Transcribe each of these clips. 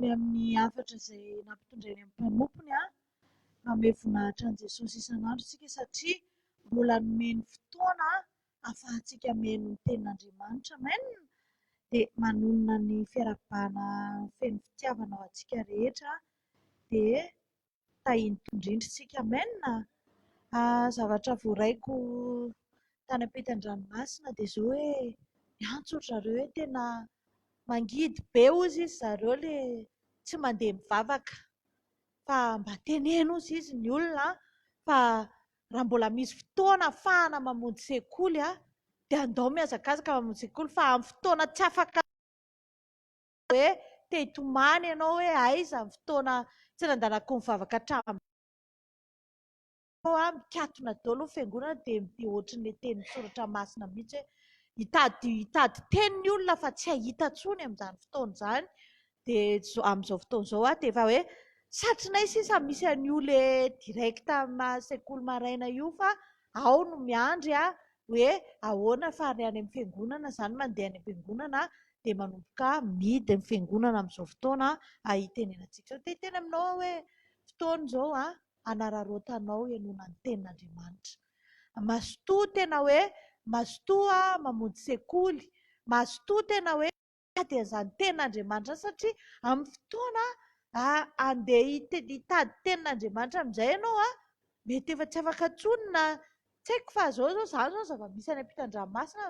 ny amin'ny hafatra izay nampitondrainy amin'ny mpanompony. Manome voninahitra an'i Jesosy isan'andro isika satria mbola nomeny fotoana ahafahantsika mihaino ny tenin'Andriamanitra. Amen! Dia manonona ny fiarahabana feno fitiavana ho antsika rehetra dia tahin'ny Tompo indrindra isika. Amen! Zavatra voaraiko tany ampitan-dranomasina dia izao hoe miantso ry zareo hoe tena mangidy be hozy izy zareo ilay tsy mandeha mivavaka fa mba teneno hozy izy ny olona fa raha mbola misy fotoana ahafahana mamonjy sekoly dia andao mihazakazaka mamonjy sekoly fa amin'ny fotoana tsy afaka hoe te hitomany ianao hoe aiza ny fotoana tsy nandanako mivavaka hatramin'izao aho mikatona daholo ny fiangonana dia dia ohatry ny tenin'ny soratra masina mihitsy hoe hitady hitady teny ny olona fa tsy hahita intsony amin'izany fotoana izany dia amin'izao fotoana izao aho dia efa hoe satrinay sisa misy an'io le direct sekoly maraina io fa ao no miandry aho hoe ahoana fa ary any amin'ny fiangonana izany mandeha any am-piangonana dia manomboka mihidy ny fiangonana amin'izao fotoana hitenenantsika izao. Te hiteny aminao aho hoe fotoana izao hanararaotanao henoina ny tenin'Andriamanitra. Mazotoa tena hoe mazotoa mamonjy sekoly, mazotoa tena hoe mitady an'izany tenin'Andriamanitra izany satria amin'ny fotoana handeha hitady tenin'Andriamanitra amin'izay ianao mety efa tsy afaka intsony na tsy haiko fa izao izao izany izao ny zava-misy any ampitan-dranomasina.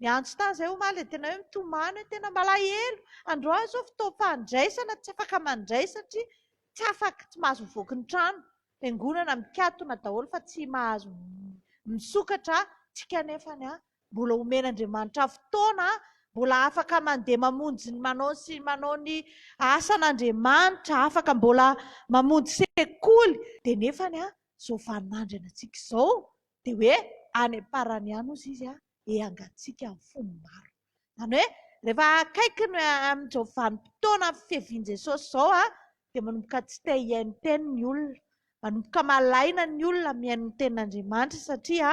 Niantso tany izahay omaly dia tena hoe mitomany hoe tena malahelo. Androany izao fotoam-pandraisana tsy afaka mandray satria tsy afaka, tsy mahazo mivoaka ny trano. Fiangonana mikatona daholo fa tsy mahazo misokatra tsika nefany mbola omen'Andriamanitra fotoana, mbola afaka mandeha mamonjy ny manao sy manao ny asan'Andriamanitra, afaka mbola mamonjy sekoly, dia nefany izao vaninandro iainantsika izao dia hoe any am-parany ihany hozy izy ehangantsika ny fon'ny maro. Izany hoe rehefa akaiky ny amin'izao vanim-potoana fiavian'i Jesosy izao dia manomboka tsy te hihaino teny ny olona, manomboka malaina ny olona mihaino ny tenin'Andriamanitra satria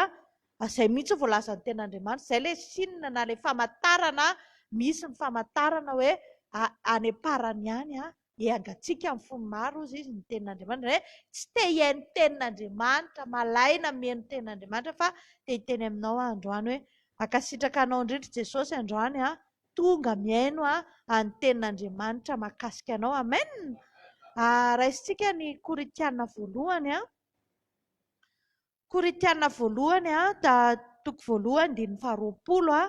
izay mihitsy no voalazan'ny tenin'Andriamanitra, izay ilay signe na ilay famantarana, misy ny famantarana hoe any am-parany any Ehangantsika amin'ny fony maro hozy izy ny tenin'Andriamanitra hoe tsy te hihaino tenin'Andriamanitra, malaina mihaino tenin'Andriamanitra fa te hiteny aminao aho androany hoe mankasitraka anao indrindra Jesosy androany aho tonga mihaino ny tenin'Andriamanitra mahakasika anao. Amen! Raisintsika ny Korintiana voalohany. Korintiana voalohany toko voalohany andininy faharoapolo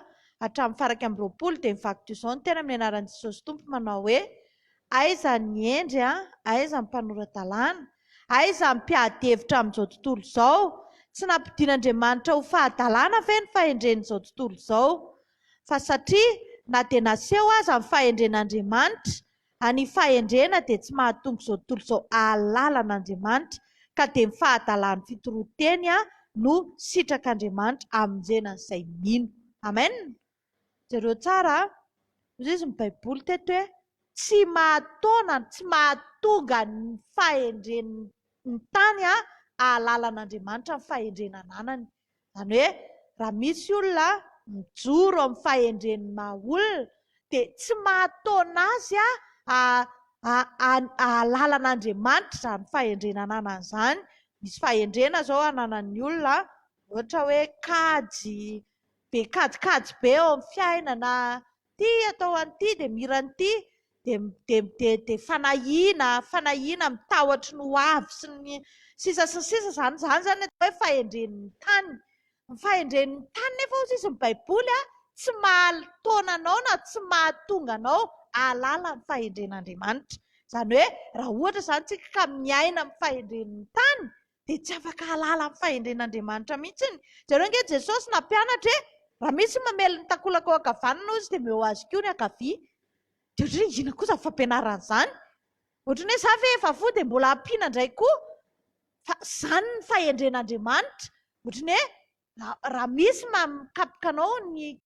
hatramin'ny faha-21 dia mivaky toy izao ny teny amin'ny anaran'i Jesosy Tompo manao hoe, Aiza ny hendry, aiza ny mpanora-dalàna? Aiza ny mpiady hevitra amin'izao tontolo izao? Tsy nampodian'Andriamanitra ho fahadalana ve ny fahendren'izao tontolo izao? Fa satria na dia naseho aza ny fahendren'Andriamanitra, A Ny fahendrena dia tsy mahatonga izao tontolo izao hahalala an'Andriamanitra, ka dia ny fahadalan'ny fitoroan-teny no sitrak'Andriamanitra hamonjena an'izay mino. Amen! Jereo tsara a! Hoy izy ny Baiboly teto hoe, tsy mahataona, tsy mahatonga ny fahendren'ny tany hahalala an'Andriamanitra ny fahendrena ananany. Izany hoe raha misy olona mijoro amin'ny fahendren'ny maha olona dia tsy mahataona azy hahalala an'Andriamanitra izany fahendrena ananany izany. Misy fahendrena izao ananan'ny olona ohatra hoe kajy, be kajikajy be eo amin'ny fiainana, ity atao an'ity dia mira an'ity dia dia dia dia fanahiana, fanahiana amin'ny tahotry ny ho avy sy ny sisa sy ny sisa izany, izany izany ny atao hoe fahendren'ny tany. Ny fahendren'ny tany nefa hozy izy ny baiboly a, tsy mahataona anao na tsy mahatonga anao hahalala ny fahendren'Andriamanitra. Izany hoe raha ohatra izany tsika ka miaina amin'ny fahendren'ny tany dia tsy afaka hahalala ny fahendren'Andriamanitra mihitsy. Jereo ange Jesosy nampianatra e, raha misy mamely ny takolaka ao ankavanana hozy dia omeo azy koa ny ankavia. Dia ohatran'ny hoe inona koa izany fampianarana izany? Ohatran'ny hoe za ve efa voa dia mbola ampiana indray koa? Fa izany ny fahendren'Andriamanitra. Ohatran'ny hoe raha misy mikapoka anao ny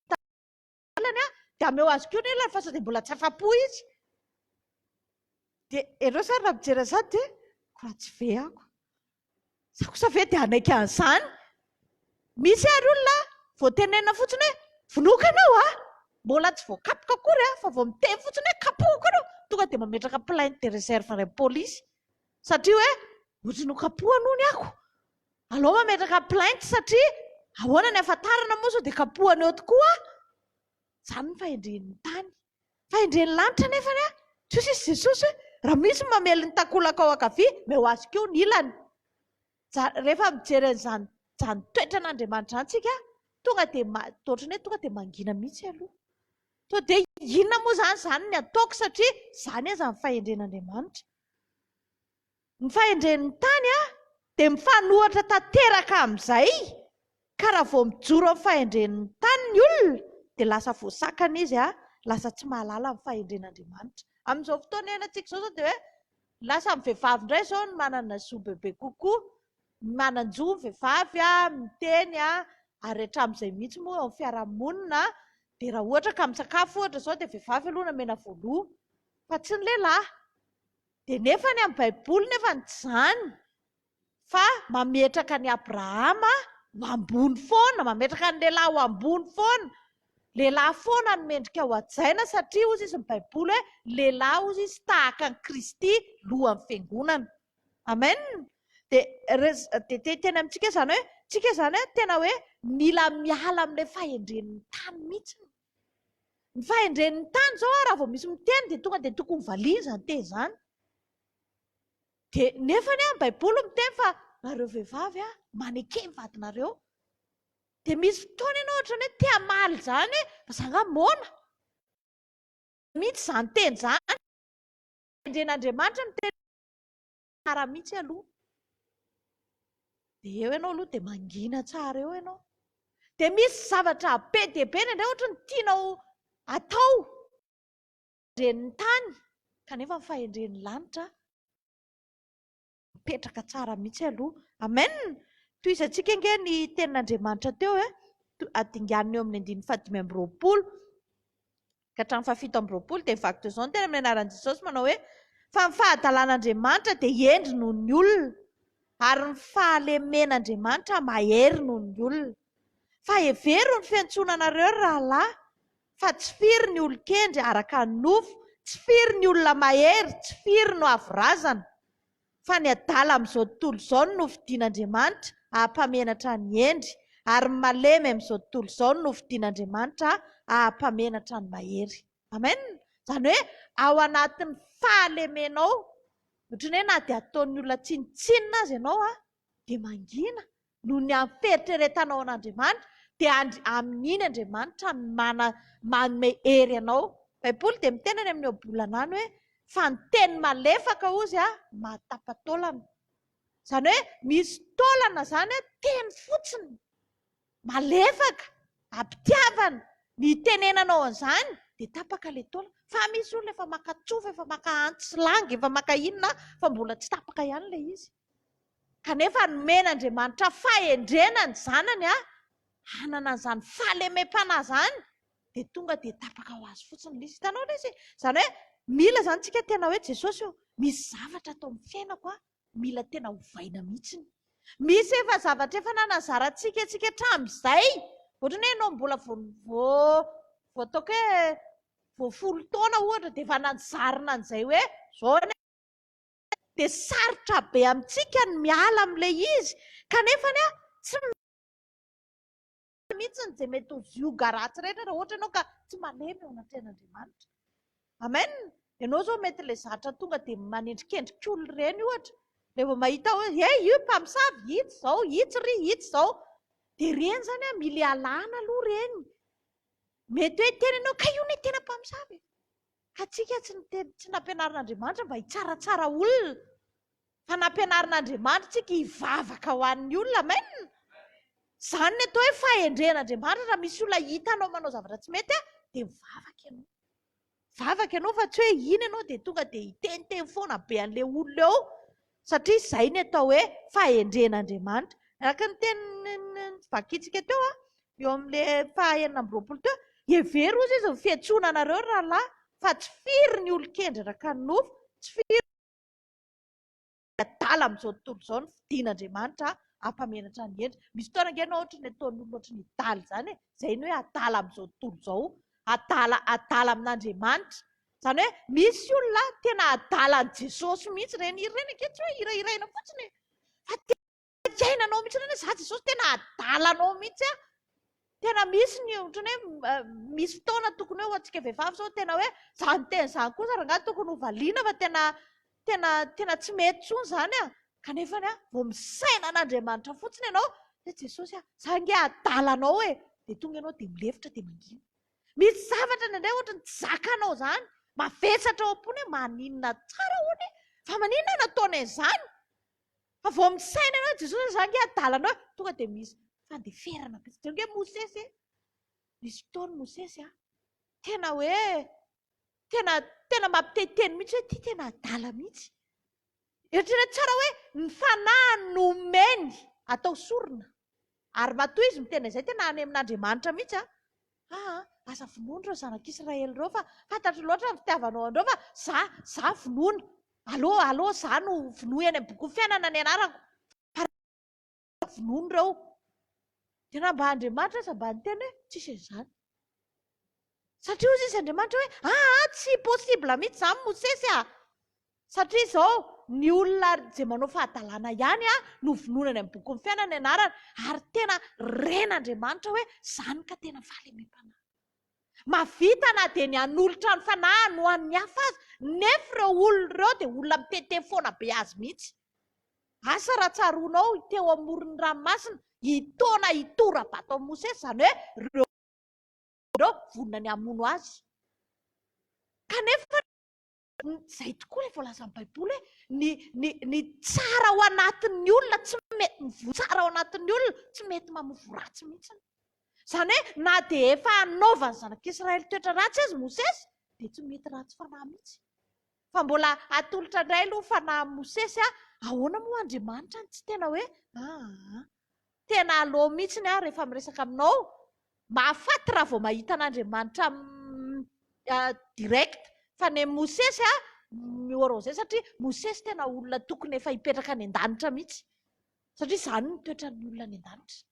ilany dia ameo azy koa ny ilany fa sao dia mbola tsy afa-po izy. Dia ianao izany raha mijery an'izany dia ko raha tsy ve ako. Za kosa ve dia hanaiky an'izany? Misy ary olona vao tenenina fotsiny hoe vonoiko ianao a! Mbola tsy voakapoka akory a, fa vao miteny fotsiny hoe kapohiko ianao. tonga dia mametraka plainte de réserve any amin'ny polisy satria hoe ohatry ny hokapohana hono ako. Aleo mametraka plainte satria ahoana ny ahafantarana moa sao dia kapohana eo tokoa aho. Izany ny fahendren'ny tany. Fahendren'ny lanitra nefany an, tsy hoy sisa Jesosy hoe raha misy ny mamely ny takolaka ao ankavia, meo azy koa ny ilany. Rehefa mijery an'izany izany toetran'Andriamanitra izany tsika, tonga dia ohatran'ny hoe tonga dia mangina mihitsy aloha. Tonga dia inona moa izany izany ny ataoko satria izany aza ny fahendren'Andriamanitra. Ny fahendren'ny tany dia mifanohitra tanteraka amin'izay ka raha vao mijoro amin'ny fahendren'ny tany ny olona dia lasa voasakana izy, lasa tsy mahalala ny fahendren'Andriamanitra. Amin'izao fotoana iainantsika izao izao dia hoe lasa ny vehivavy indray izao no manana zo bebe kokoa, manan-jo ny vehivavy miteny ary hatramin'izay mihitsy moa eo amin'ny fiarahamonina dia raha ohatra ka misakafo ohatra izao dia vehivavy aloha no omena voalohany fa tsy ny lehilahy. Dia nefa ny amin'ny Baiboly nefa ny tsy izany fa mametraka an'i Abrahama ho ambony foana, mametraka ny lehilahy ho ambony foana. Lehilahy foana no mendrika ho hajaina satria hozy izy ny Baiboly hoe lehilahy hozy izy tahaka an'i Kristy lohan'ny fiangonana. Amen. Dia dia te hiteny amintsika izany hoe tsika izany hoe tena hoe mila miala amin'ilay fahendren'ny tany mihitsy. Ny fahendren'ny tany izao raha vao misy miteny dia tonga dia tokony valiana izany teny izany. Dia nefa anie ny Baiboly miteny fa nareo vehivavy maneke ny vadinareo. Dia misy fotoana ianao ohatran'ny hoe te hamaly izany hoe fa za angaha moana mihitsy izany teny izany. Fahendren'Andriamanitra miteny tsara mihitsy aloha. Dia eo ianao aloha dia mangina tsara eo ianao. Dia misy zavatra be dia be indraindray ohatry ny tianao atao. Fahendren'ny tany kanefa ny fahendren'ny lanitra mipetraka tsara mihitsy aloha. Amen! Tohizantsika ange ny tenin'Andriamanitra teo e. Adinganina eo amin'ny andininy faha-25. ka hatramin'ny faha-27 dia mivaky toy izao ny teny amin'ny anaran'i Jesosy manao hoe, Fa ny fahadalan'Andriamanitra dia hendry noho ny olona, ary ny fahalemen'Andriamanitra mahery noho ny olona. Fa hevero ny fiantsoana anareo, ry rahalahy, fa tsy firy ny olon-kendry araka ny nofo, tsy firy ny olona mahery, tsy firy no avo razana. Fa ny adala amin'izao tontolo izao no nofidin'Andriamanitra hahampamenatra ny hendry, ary ny malemy amin'izao tontolo izao no nofidin'Andriamanitra hahampamenatra ny mahery. Amen! Izany hoe ao anatin'ny fahalemenao, ohatran'ny hoe na dia ataon'ny olona tsinontsinona aza ianao dia mangina, noho ny amin'ny fieritreretanao an'Andriamanitra, dia amin'iny Andriamanitra mana, manome hery anao. Baiboly dia miteny any amin'ny ohabolana any hoe fa ny teny malefaka hozy a, mahatapa-taolana. Izany hoe misy taolana izany a, teny fotsiny, malefaka, ampitiavana, ny itenenanao an'izany dia tapaka ilay taolana. Fa misy olona efa maka tsofa, efa maka antsy langy, efa maka inona fa mbola tsy tapaka ihany ilay izy. Kanefa nomen'Andriamanitra fahendrena ny zanany hanana an'izany fahalemem-panahy izany, dia tonga dia tapaka ho azy fotsiny ilay izy. Hitanao ilay izy? Izany hoe mila izany tsika tena hoe Jesosy ô, misy zavatra ato amin'ny fiainako mila tena ovaina mihitsy. Misy efa zavatra efa nanazarantsika antsika hatramin'izay. Ohatran'ny hoe ianao mbola vao vao vao ataoko hoe vao folo taona ohatra dia efa nazarina an'izay hoe izao anie dia sarotra be amintsika ny miala amin'ilay izy kanefa anie tsy mihitsy ny izay mety ho zioga ratsy rehetra raha ohatra ianao ka tsy malemy eo anatrehan'Andriamanitra. Amen. Ianao izao mety ilay zatra tonga dia manendrikendrika olona ireny ohatra. Rehefa vao mahita hoe hey io mpamosavy, itsy izao, itsy ry, itsy izao. Dia ireny izany an, mila ialana aloha ireny. Mety hoe hiteny ianao, kay io anie tena mpamosavy e. Ka tsika tsy niteny, tsy nampianarin'Andriamanitra mba hitsaratsara olona, fa nampianarin'Andriamanitra tsika hivavaka ho an'ny olona. Amen! Izany ny atao hoe fahendren'Andriamanitra, raha misy olona hitanao manao zavatra tsy mety dia mivavaka ianao. Mivavaka ianao fa tsy hoe iny ianao dia tonga dia hiteniteny foana be an'ilay olona eo, satria izay ny atao hoe fahendren'Andriamanitra. Araka ny teny vakintsika teo, eo amin'ilay faha 26 teo, hevero hozy izy ny fiantsoana anareo ry rahalahy fa tsy firy ny olon-kendry araka ny nofo, tsy firy ny adala amin'izao tontolo izao no fidin'Andriamanitra hampamenatra ny hendry. Misy fotoana ange ianao ohatry ny ataon'ny olona ohatry ny adala izany e, izay ny hoe adala amin'izao tontolo izao, adala adala amin'Andriamanitra. Izany hoe misy olona tena adalan'i Jesosy mihitsy, ireny hira ireny ange tsy hoe hirahiraina fotsiny e, fa tena iainanao mihitsy ireny hoe za Jesosy tena adalanao mihitsy aho. Tena misy ny ohatran'ny hoe misy fotoana tokony hoe ho antsika vehivavy izao tena hoe izany teny izany kosa rangahy tokony ho valiana fa tena tena tena tsy mety intsony izany a. Kanefa ny vao misaina an'Andriamanitra fotsiny ianao, hoe Jesosy a, za ange adalanao e, dia tonga ianao dia milefitra dia mangina. Misy zavatra indraindray ohatran'ny tsy zakanao izany, mavesatra ao am-pony hoe maninona tsara hono e, fa maninona aho nataony an'izany? Fa vao misaina ianao Jesosy hoe za ange adalanao e, tonga dia misy fandeferana be. Jereo ange Mosesy e, nisy fotoana Mosesy a, tena hoe tena tena mampiteniteny mihitsy hoe ity tena adala mihitsy. Eritrereto tsara hoe ny fanahiny no omeny atao sorona. Ary matoa izy miteny an'izay tena any amin'Andriamanitra mihitsy an. Aa, aza vonoina ireo zanak'Israely ireo fa fantatro loatra ny fitiavanao an'ireo fa za, za vonoina. Aleo, aleo za no vonoy any amin'ny bokin'ny fiainana ny anarako. Fa vonoina ireo. Dia raha mba Andriamanitra aza mba niteny hoe tsisy an'izany. Satria hozy izy Andriamanitra hoe aa tsy possible mihitsy izany Mosesy a! Satria izao ny olona izay manao fahadalana ihany a no vonoina any amin'ny bokin'ny fiainana ny anarany ary tena ren'Andriamanitra hoe izany ka tena fahalemem-panahy. Mahavita na dia ny hanolotra ny fanahiny ho an'ny hafa aza nefa ireo olona ireo dia olona mitete foana be azy mihitsy. Asa raha tsaroanao teo amoron'ny ranomasina hitaona hitora-bato amin'i Mosesy izany hoe ireo ireo vonona ny hamono azy. Kanefa izay tokoa ilay voalazan'ny Baiboly hoe ny, ny, ny tsara ao anatin'ny olona tsy mety, ny voa tsara ao anatin'ny olona tsy mety mamoa voa ratsy mihitsy. Izany hoe na dia efa hanaovan'ny zanak'Israely toetra ratsy aza Mosesy dia tsy mety ratsy fanahy mihitsy. Fa mbola atolotra indray aloha fanahy Mosesy a, ahoana moa Andriamanitra no tsy tena hoe aa. Tena aleo mihitsy aho rehefa miresaka aminao, mahafaty raha vao mahita an'Andriamanitra direct. Fa ny an'i Mosesy a, mihoara izay satria Mosesy tena olona tokony efa hipetraka any an-danitra mihitsy. Satria izany no toetran'ny olona any an-danitra.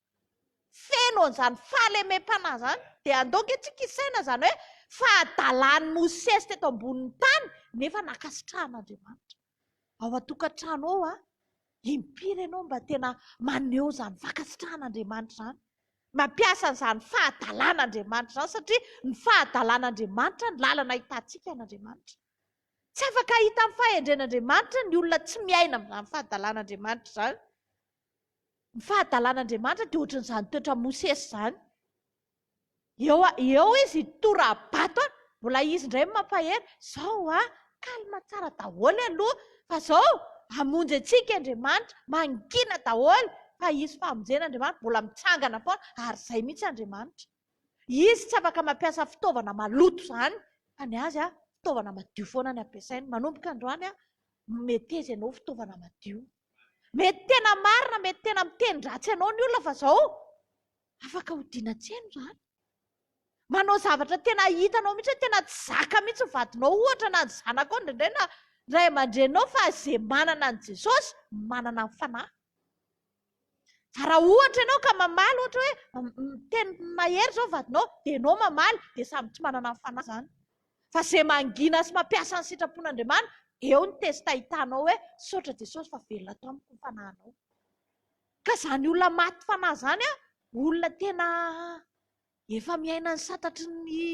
Feno an'izany fahalemem-panahy izany. Dia andao ange tsika hisaina izany hoe fahadalan'i Mosesy teto ambonin'ny tany nefa nankasitrahan'Andriamanitra. Ao an-tokantrano ao a, impiry ianao mba tena maneho izany fankasitrahan'Andriamanitra izany? Mampiasa an'izany fahadalan'Andriamanitra izany satria ny fahadalan'Andriamanitra ny lalana ahitantsika an'Andriamanitra. Tsy afaka hahita ny fahendren'Andriamanitra ny olona tsy miaina amin'izany fahadalan'Andriamanitra izany. Ny fahadalan'Andriamanitra dia ohatran'izany toetra Mosesy izany. Eo eo izy hitora-bato any, mbola izy indray no mampahery, zao a, calme tsara daholo aloha, fa zao hamonjy antsika Andriamanitra, mangina daholo, fa hisy famonjena Andriamanitra, mbola mitsangana foana, ary izay mihitsy Andriamanitra. Izy tsy afaka mampiasa fitaovana maloto izany, fa ny azy a, fitaovana madio foana ny ampiasainy. Manomboka androany a, meteza ianao fitaovana madio. Mety tena marina, mety tena miteny ratsy anao ny olona fa zao afaka hodiana tsy haino izany. Manao zavatra tena hitanao mihitsy hoe tena tsy zaka mihitsy ny vadinao ohatra na ny zanakao indraindray na ny ray aman-dreninao fa izay manana an'i Jesosy manana ny fanahy. Fa raha ohatra ianao ka mamaly ohatra hoe miteny mahery izao vadinao dia ianao mamaly dia samy tsy manana ny fanahy izany. Fa izay mangina sy mampiasa ny sitrapon'Andriamanitra, eo ny test ahitanao hoe misaotra Jesosy fa velona ato amiko ny fanahinao. Ka izany olona maty fanahy izany an, olona tena efa miaina ny santatry ny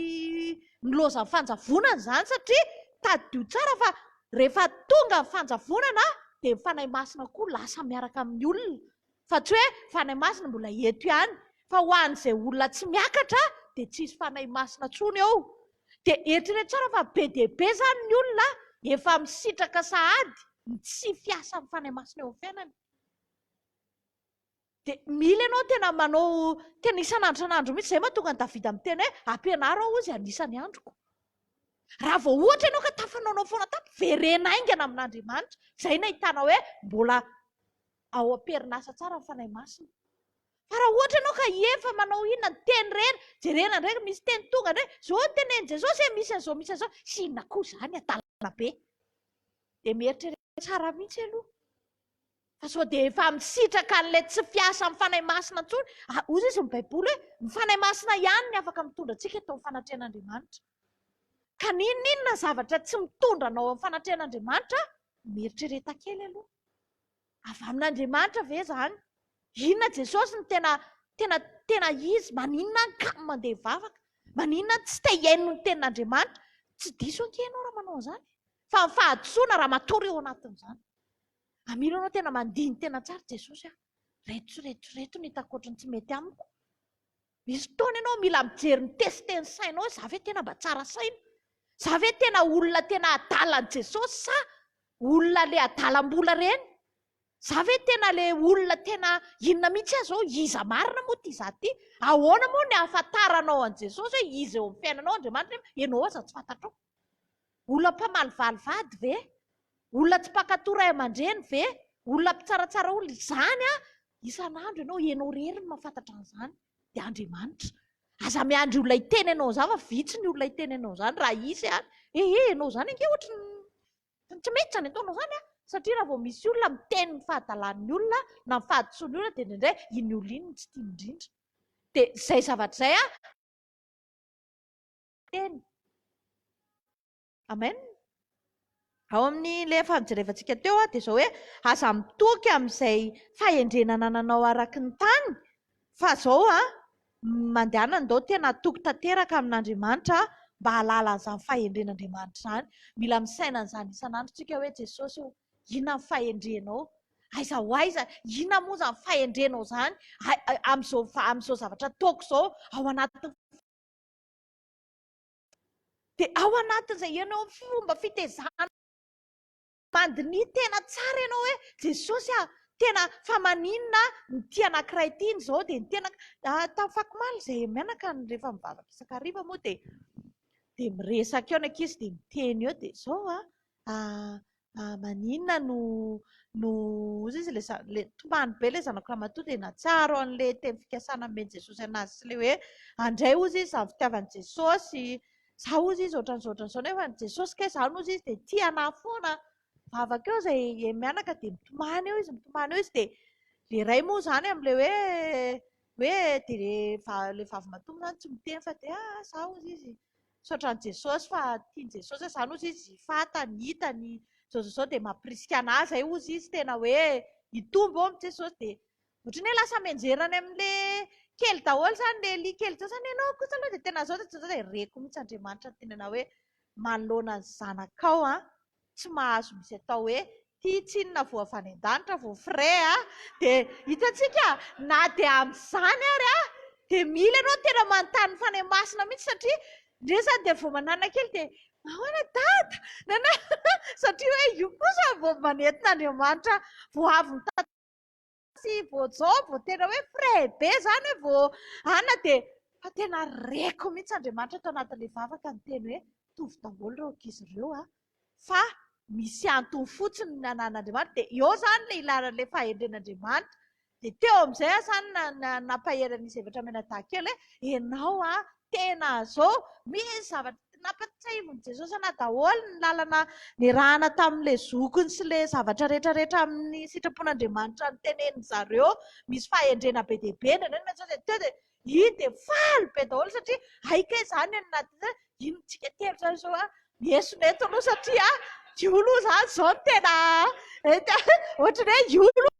ny lozan'ny fanjavonana izany satria tadidio tsara fa rehefa tonga ny fanjavonana dia ny Fanahy Masina koa lasa miaraka amin'ny olona fa tsy hoe Fanahy Masina mbola eto ihany fa ho an'izay olona tsy miakatra dia tsy hisy Fanahy Masina intsony eo. Dia eritrereto tsara fa be dia be izany ny olona efa misitraka sahady ny tsy fiasan'ny Fanahy Masina eo amin'ny fiainany. Dia mila ianao tena manao tena isan'andro isan'andro mihitsy, izay mahatonga an'i Davida miteny hoe ampianaro aho hozy hanisa ny androko. Raha vao ohatra ianao ka tafanaonao foana tato, verena haingana amin'Andriamanitra. Izay no ahitana hoe mbola ao am-perinasa tsara ny Fanahy Masina. Fa raha ohatra ianao ka efa manao inona ny teny ireny, jerena indray misy teny tonga indray, izao no tenenin'i Jesosy e, misy an'izao misy an'izao, sy inona koa izany, adalana be. Dia mieritrereta tsara mihitsy aloha. Fa sao dia efa misitraka an'ilay tsy fiasan'ny Fanahy Masina intsony. Ah, hoy izy ny Baiboly hoe, ny Fanahy Masina ihany ny afaka mitondra antsika eto amin'ny fanatrehan'Andriamanitra. Ka n'inon'inona zavatra tsy mitondra anao amin'ny fanatrehan'Andriamanitra, mieritrereta kely aloha. Avy amin'Andriamanitra ve izany? Inona Jesosy no tena tena tena izy? Maninona aho kamo mandeha hivavaka? Maninona aho tsy te hihaino ny tenin'Andriamanitra? Tsy diso ange ianao raha manao an'izany. Fa ny fahadisoana raha matory eo anatin'izany. Amino ianao tena mandini-tena tsara Jesosy ah. Reto sy reto sy reto no hitako ohatran'ny tsy mety amiko. Misy fotoana ianao mila mijery mi-tester ny sainao hoe za ve tena mba tsara saina? Za ve tena olona tena adalan'i Jesosy sa olona le adalam-bola ireny? Za ve tena le olona tena inona mihitsy aho zao? Iza marina moa ity za ity? Ahoana moa ny ahafantaranao an'i Jesosy hoe iza eo amin'ny fiainanao Andriamanitra nefa ianao aza tsy fantatrao? Olona mpamalivaly vady ve? Olona tsy mpankatò ray aman-dreny ve? Olona mpitsaratsara olona? Izany an, isan'andro ianao, ianao irery no mahafantatra an'izany, dia Andriamanitra. Aza miandry olona hiteny anao an'izany fa vitsy ny olona hiteny anao an'izany raha hisy ary. Eh eh, ianao izany ange ohatry ny tsy mety izany ataonao izany an! Satria raha vao misy olona miteny ny fahadalan'ny olona na ny fahadisoan'ny olona dia indraindray iny olona iny no tsy tiany indrindra. Dia izay zavatra izay an, teny. Amen. Ao amin'ny ilay efa nojerevantsika teo dia izao hoe aza mitoky amin'izay fahendrena anananao araka ny tany fa izao an, mandehana ndao tena hatoky tanteraka amin'Andriamanitra mba hahalala an'izany fahendren'Andriamanitra izany. Mila misaina an'izany isan'andro tsika hoe Jesosy ô, inona ny fahendrenao? Aiza ho aiza? Inona moa izany fahendrenao izany amin'izao amin'izao zavatra ataoko izao ao anatin'ny Dia ao anatin'izay ianao fomba fitezana mandiniha tena tsara ianao hoe Jesosy ah, tena fa maninona ny ity anankiray ity ny izao dia ny tena ah, tamin'ny fakomaly izay mianaka ny rehefa mivavaka isan-kariva moa dia dia miresaka eo ny ankizy dia miteny eo dia izao ah, ah, Ah, maninona no no hozy izy ilay ilay tomany be ilay zanako ramatoa dia nahatsiaro an'ilay teny fikasana nomen'i Jesosy anazy sy ilay hoe andray hozy izy izany fitiavan'i Jesosy, za hozy izy ohatran'izao ohatran'izao nefa ny Jesosy kay izany hozy izy dia tia anahy foana. Vavaka eo izay mianaka dia mitomany eo izy, mitomany eo izy dia ilay ray moa izany amin'ilay hoe hoe dia ilay vavimatoa moa izany tsy miteny fa dia ah za hozy izy Misaotra an'i Jesosy fa tian'i Jesosy aho izany hozy izy, fantany, hitany, izao izao izao dia mampirisika an'ahy izay hozy izy tena hoe hitombo ao amin'i Jesosy dia ohatran'ny hoe lasa mianjera any amin'ilay kely daholo izany ilay Elia kely izao izany ianao kosa aloha dia tena izao dia izao dia reko mihitsy Andriamanitra niteny an'ahy hoe manoloana ny zanakao an, tsy mahazo misy atao hoe ty tsinona vao avy any an-danitra vao frais a, dia hitantsika na dia amin'izany ary a, dia mila ianao tena manontany ny Fanahy Masina mihitsy satria ndre izany dia vao manana kely dia ahoana dada nana satria hoe io kosa vao manentin'Andriamanitra vao avy mitantara sy vao zao vao tena hoe frais be izany hoe vao ana dia fa tena reko mihitsy Andriamanitra tao anatin'ilay vavaka niteny hoe mitovy daholo ireo ankizy ireo a, fa misy antony fotsiny ny anan'Andriamanitra, dia eo izany ilay ilana an'ilay fahendren'Andriamanitra, dia teo amin'izay aho izany nampahery an'izy efatra mianadahy kely hoe ianao a, tena zao, misy zavatra nampatsiahivin'i Jesosy anah daholo ny lalana niarahana tamin'ilay zokiny sy ilay zavatra rehetrarehetra amin'ny sitrapon'Andriamanitra notenenin-dry zareo, misy fahendrena be dia be indraindray ny Jesosy dia teo dia Iny dia faly be daholo satria hay kay izany ny anatin'izay, ino tsika telo izany izao a, miesona eto aloha satria io aloha izany izao no tena ohatran'ny hoe io aloha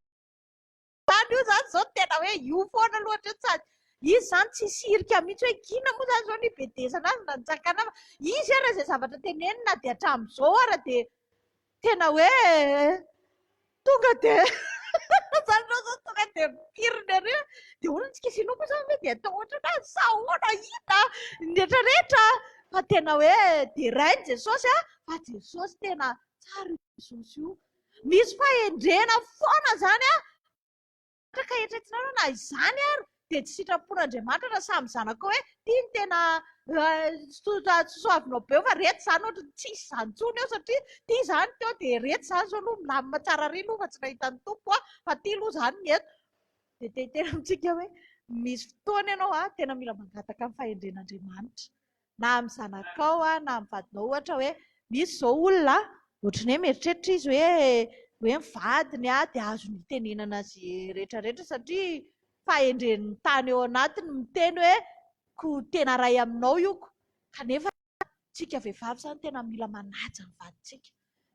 izany io izany izao no tena hoe io foana aloha hatreto sady izy izany tsy hisirika mihitsy hoe inona moa izany izao no hibedesana azy na nitsakana azy, izy ara izay zavatra teneniny na dia hatramin'izao ara dia tena hoe tonga dia zany reo zao tonga dia mipirina ery dia hono tsika sy ianao moa zany ve dia atao ohatranazy sa ahoana hita ny rehetra rehetra fa tena hoe derainy Jesosy a fa Jesosy tena tsara io Jesosy io misy fahendrena foana zany a Ohatra ka eritreretinareo na izany ary dia tsy sitrapon'Andriamanitra raha samy zanakao hoe ity no tena soavinao be eo fa reto izany ohatra ny tsisy izany intsony eo satria ity izany teo dia reto izany izao aloha milamina tsara ary aloha fa tsy nahita ny Tompo aho fa ity aloha izany ny eto. Dia te hiteny amintsika hoe misy fotoana ianao tena mila mangataka ny fahendren'Andriamanitra. na amin'ny zanakao na amin'ny vadinao ohatra hoe misy izao olona ohatran'ny hoe mieritreritra izy hoe hoe ny vadiny dia azony itenenana azy rehetra rehetra satria fahendren'ny tany eo anatiny miteny hoe ko tena ray aminao io ko kanefa Tsika vehivavy izany tena mila manaja ny vadintsika.